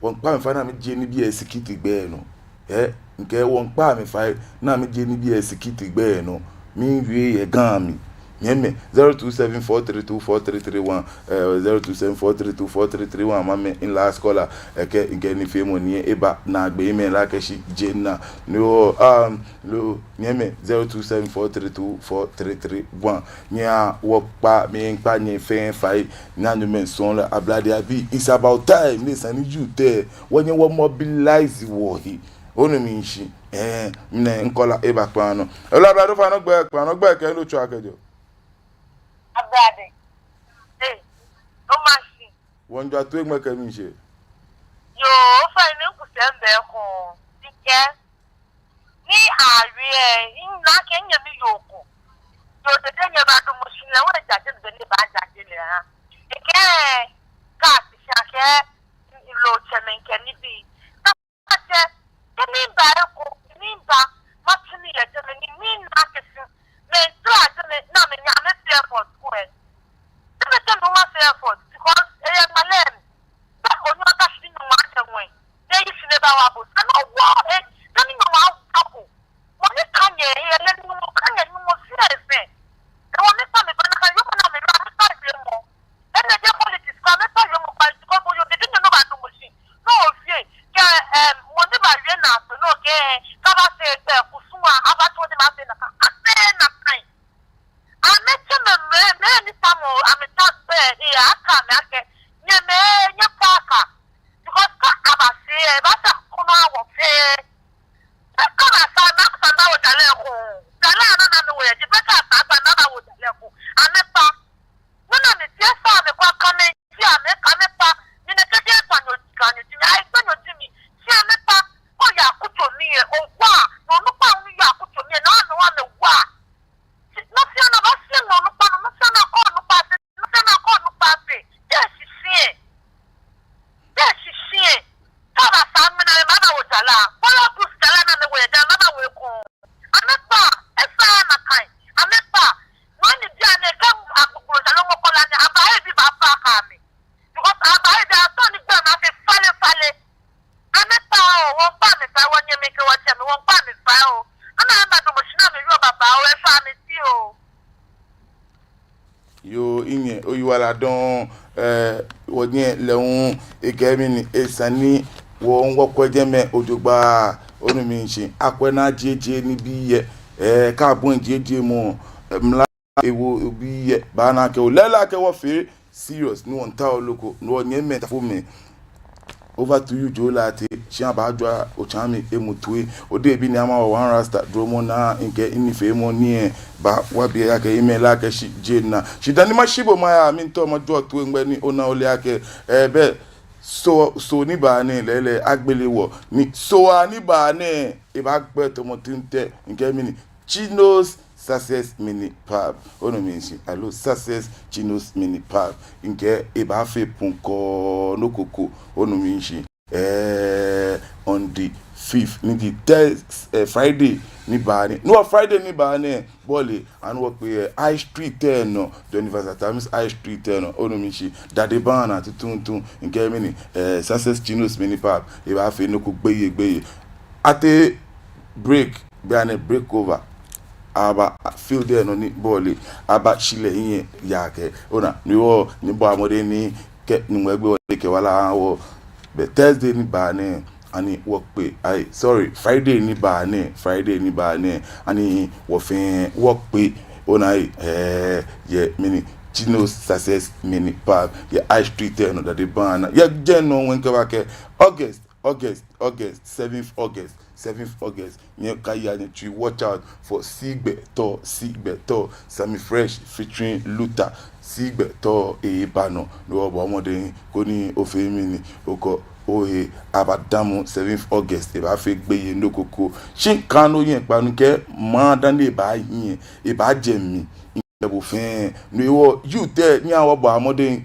Wɔmiikpa amɛ fai ni amɛjie nibii lɛ sikiti gbɛ nɔ. Ɛɛ, mikɛɛ wɔmiikpa amɛ fai ni amɛjie nibii lɛ sikiti gbɛ nɔ. Miiwie yɛ Ga mli. Nyɛmɛi, zero two seven four three two four three three one, eh, zero two seven four three two four three three one, mamɛ in last caller, eh, kɛ, mikɛ nifeemɔ nɛɛ eba, naagbee mɛi lɛ akɛ shi je naa. No, um, lo, nyɛmɛi, zero two seven four three two four three three one. Nyɛhaa wɔkpa, miikpa nyɛ fɛɛ fai, nyɛhaa nyɛmɛi sɔŋŋ lɛ, ablade abii, it's about time ni esa ni youth lɛ, wɔnyɛ wɔmobilize wɔhe. Onu mi shishi, eh, mina caller eba kpaa nɔ. Hello, ablade, ofainɛ ogbɛi, kpaa nɔ ogbɛi kɛ he ni otswaa kɛjɛɔ. Ablade. Eh, omanye shi. Wɔmiijwa toi ŋmɛnɛ kɛ miishɛɛ. Yoo, ofainɛ mikusɛɛ bɛ ko. Mikɛɛ. Ni awie, mina akɛ minyɛmi yoo ko. Yoo Dede nyɛbadamɔ shi lɛ, wɔjaje be ni ebajaje lɛ ha. Ekɛɛ, kɛ ati shi akɛ, loo tsɛmɛi kɛ nibii. Kɛ atsɛ, kɛ miba eko, miba, matsu nii yɛ jɛmɛ ni, mina akɛ shi. Mɛi tara jɛmɛ, ni amɛnyɛ amɛfee effort ko lɛ. Jɛmɛ kɛ no mafee effort, because eyɛ ŋmalɛ mli. Bɛ onyɛ okase ni Nyɔŋmɔ ajɛ ŋwɛi. Ni eyi shi ni ebawa bo. Sane owo, eh, kɛ ni Nyɔŋmɔ awo bo. Mɔ ni kã nyɛ, eyɛ lɛ ni Nyɔŋmɔ kã nyɛ, Nyɔŋmɔ fɛɛ fɛɛ. Ehewɔ miikpa mi fai nakai yoomo ni amɛle amɛkpa yoomo. Enɛ jeee politics ko, amɛkpa yoomo kpa, because bo Yoo Dede nyɛ nɔ badamɔ shi. No ofee, kɛ, eh, mɔ ni baawie naa so, no kɛ, kɛ abafee gbɛ kusum a, abatsɔ ni amɛfee nakai, afee nakai. Amɛtsɛmɛi, mɛi, mɛi ni tamɔ, amɛta gbɛ, eh, akɛɛ amɛ akɛ, nyɛmɛi, nyɛkpa akɛ. Because kɛ abafee, eh, ebaata kɔnɔ awɔ fɛɛ, Wɔŋkpa mi kpa oo. Ana ama dɔmɔ shi na mi yɔɔ baba oo, efa mi ti oo. Yoo, minyɛ, oyiwaladɔŋŋ, eh, wɔnyɛ lɛ hu, ekɛɛ mɛni, esa ni wɔ hu wɔkwɛ jɛmɛ ojogbaŋŋ, onu mi shishi, akwɛ ni ajiejeee nibii yɛ, eh, kɛ abɔi jiejeemɔ, eh, mla ewo obii yɛ, baana akɛ ole lɛ akɛ wɔfee serious, ni wɔmiitao loko, ni wɔnyɛmimɛi, tafoomɛi. Over to you, Joe Lartey. Shi abaajwa otsaame emu toi. Odebi ni ama wɔ One Rasta dromɔ naa, mikɛ minifeemɔ nɛɛ bawa biɛ akɛ email akɛ shi Jane na. Shi dani mashi bo maya, miitao majwa toi ŋmɛnɛ ni ona ole akɛ, eh, bɛ Soo, Soo ni baa nɛɛ lɛɛlɛŋ agbele wɔ. Ni Soo ni baa nɛɛ, ebaagbɛ tamɔ tuŋtɛ, mikɛɛ mɛni, Chinos Success Mini Pub. Onu mi shishi, aloo Success Chinos Mini Pub. Mikɛɛ ebaafee punkɔ nɔ ko ko. Onu mi shishi. Eh, on the fifth, ni ji Thurs-, eh, Friday ni baa nɛɛ. No, Friday ni baa nɛɛ, bo ole, ani wɔkpe yɛ High Street lɛ nɔ, Don Evans Atta Mills High Street lɛ nɔ. Onu mi shishi, Dade Bar naa tuuntu, mikɛɛ mɛni, eh, Success Chinos Mini Pub, ebaafee nɔ ko gbeyei gbeyei. Atee break, bianɛ break over. Aba field lɛ nɔ ni bo ole, abashi lɛ hiɛ yaa kɛ. Ona, ni wɔ, ni bɔ mɔdɛŋ ni kɛ Nyɔŋmɔ egbe wɔ ni ekɛ wala aha wɔ. Bɛ Thursday ni baa nɛɛ, ani wɔkpe, ai, sorry, Friday ni baa nɛɛ, Friday ni baa nɛɛ, ani wɔ fɛɛ wɔkpe, ona, ai, eh, yɛ mɛni, Chinos Success Mini Pub, yɛ High Street lɛ nɔ, Dade Bar naa. Yɛ jɛmɛ nɔŋŋ wɔŋkɛɛ bo akɛ August, August, August, seventh August, seventh August. Nyɛkaya nyɛtsui, watch out for Sigbɛ Tɔ, Sigbɛ Tɔ, Sammy Fresh featuring Luther. Sigbɛ Tɔ eba nɔ, no hewɔ bɔ mɔdɛŋ koni ofee mɛni, okɔ ohe abadamɔ seventh August, ebaafee gbeyei nɔ ko ko. Shi kaaha no yɛ kpaa nɔ kɛ maŋ dani ebaahi, ebaajɛ mli, mikɛɛ bo fɛɛ. No hewɔ youth lɛ, nyɛhaa wɔbɔa mɔdɛŋ.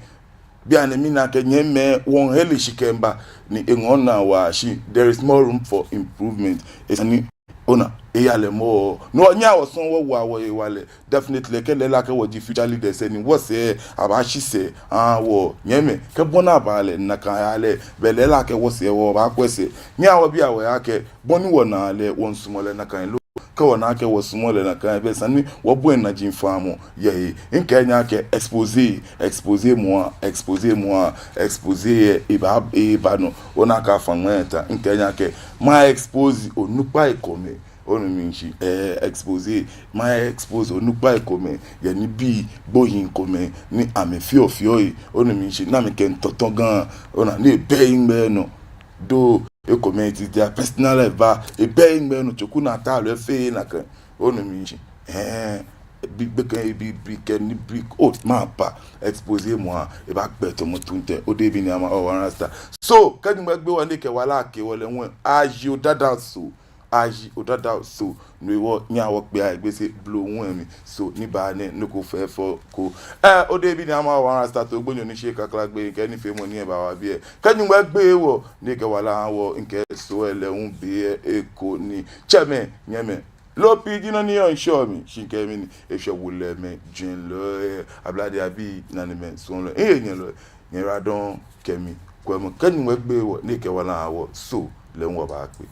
Bianɛ mina akɛ nyɛmimɛi wɔŋ heli shi kɛmiiba ni eŋɔɔ naa waa shi, there is more room for improvement. Esa ni, ona, eya lɛ mɔ. No, nyɛhaa wɔsɔŋŋ wɔwoa wɔhewalɛ. Definitely, kɛ lɛ lɛ akɛ wɔji future leaders lɛ ni wɔsɛɛ abaashi sɛɛ, ah, wɔnyɛmimɛi, kɛ bɔ ni abaa lɛ, nakai yaa lɛ, belɛ lɛ akɛ wɔsɛɛ wɔbaakwɛ sɛɛ. Nyɛhaa wɔbia wɔhe akɛ bɔ ni wɔnaa lɛ, wɔmiisumɔ lɛ nakai lo? Kɛ wɔna akɛ wɔsumɔɔ lɛ nakai, belɛ esa ni wɔbɔi najiaŋ faamɔ yɛ he. Mikɛɛ nyɛ akɛ expose, expose mɔ a, expose mɔ a, expose lɛ eba, eba nɔ. Ona akɛ afa ŋmɛɛ ta. Mikɛɛ nyɛ akɛ ma expose onukpai komɛi. Onu mi shishi, eh, expose, ma expose onukpai komɛi yɛ nibii gbohii komɛi ni amɛfeɔ feɔ he. Onu mi shishi, ni amɛkɛmiitɔtɔ Ga. Ona, ni ebɛ ehiŋmɛi nɔ. Though ekomɛi, it is their personal life, but ebɛ ehiŋmɛi nɔ, tsoku naa ta lɛ efee nakai. Onu mi shishi. Eh, bi, bi kɛ, bi, bi kɛ ni bi, oh, mapa. Expose mɔ a, ebaagbɛ tamɔ tuŋtɛ. Odebi ni ama wɔ One Rasta. So, kɛ Nyɔŋmɔ egbe wɔ ni ekɛ wala kɛ wɔ lɛ ŋwɛi, ayi odadao Soo. Ayi odadao Soo. No hewɔ nyɛhaa wɔkpea Egbese Blɔfo ŋwɛi mli. Soo ni baa nɛɛ, nɔ ko fɛfɛo ko. Eh, odebi ni ama wɔ One Rasta, to gbonyo ni shi kakla gbɛ, mikɛ minifeemɔ nɛɛ bawa biɛ. Kɛ Nyɔŋmɔ egbe wɔ ni ekɛ wala aha wɔ, mikɛɛ Soo lɛ hu be lɛ eko ni. Tsɛmɛi, nyɛmɛi, loo pii ji nɔ ni yɔɔ ŋshɔ mli, shi mikɛɛ mɛni, eshwɛ wolɛmɛi, jwɛŋlɔi, ablade abii, nanemɛi, suɔlɔi, mihenyɛlɔi, nyɛyiwaladɔŋŋ kɛ mikwɛmɔ. Kɛ Nyɔŋmɔ egbe wɔ ni ekɛ wala aha wɔ, Soo lɛ hu wɔbaakpe.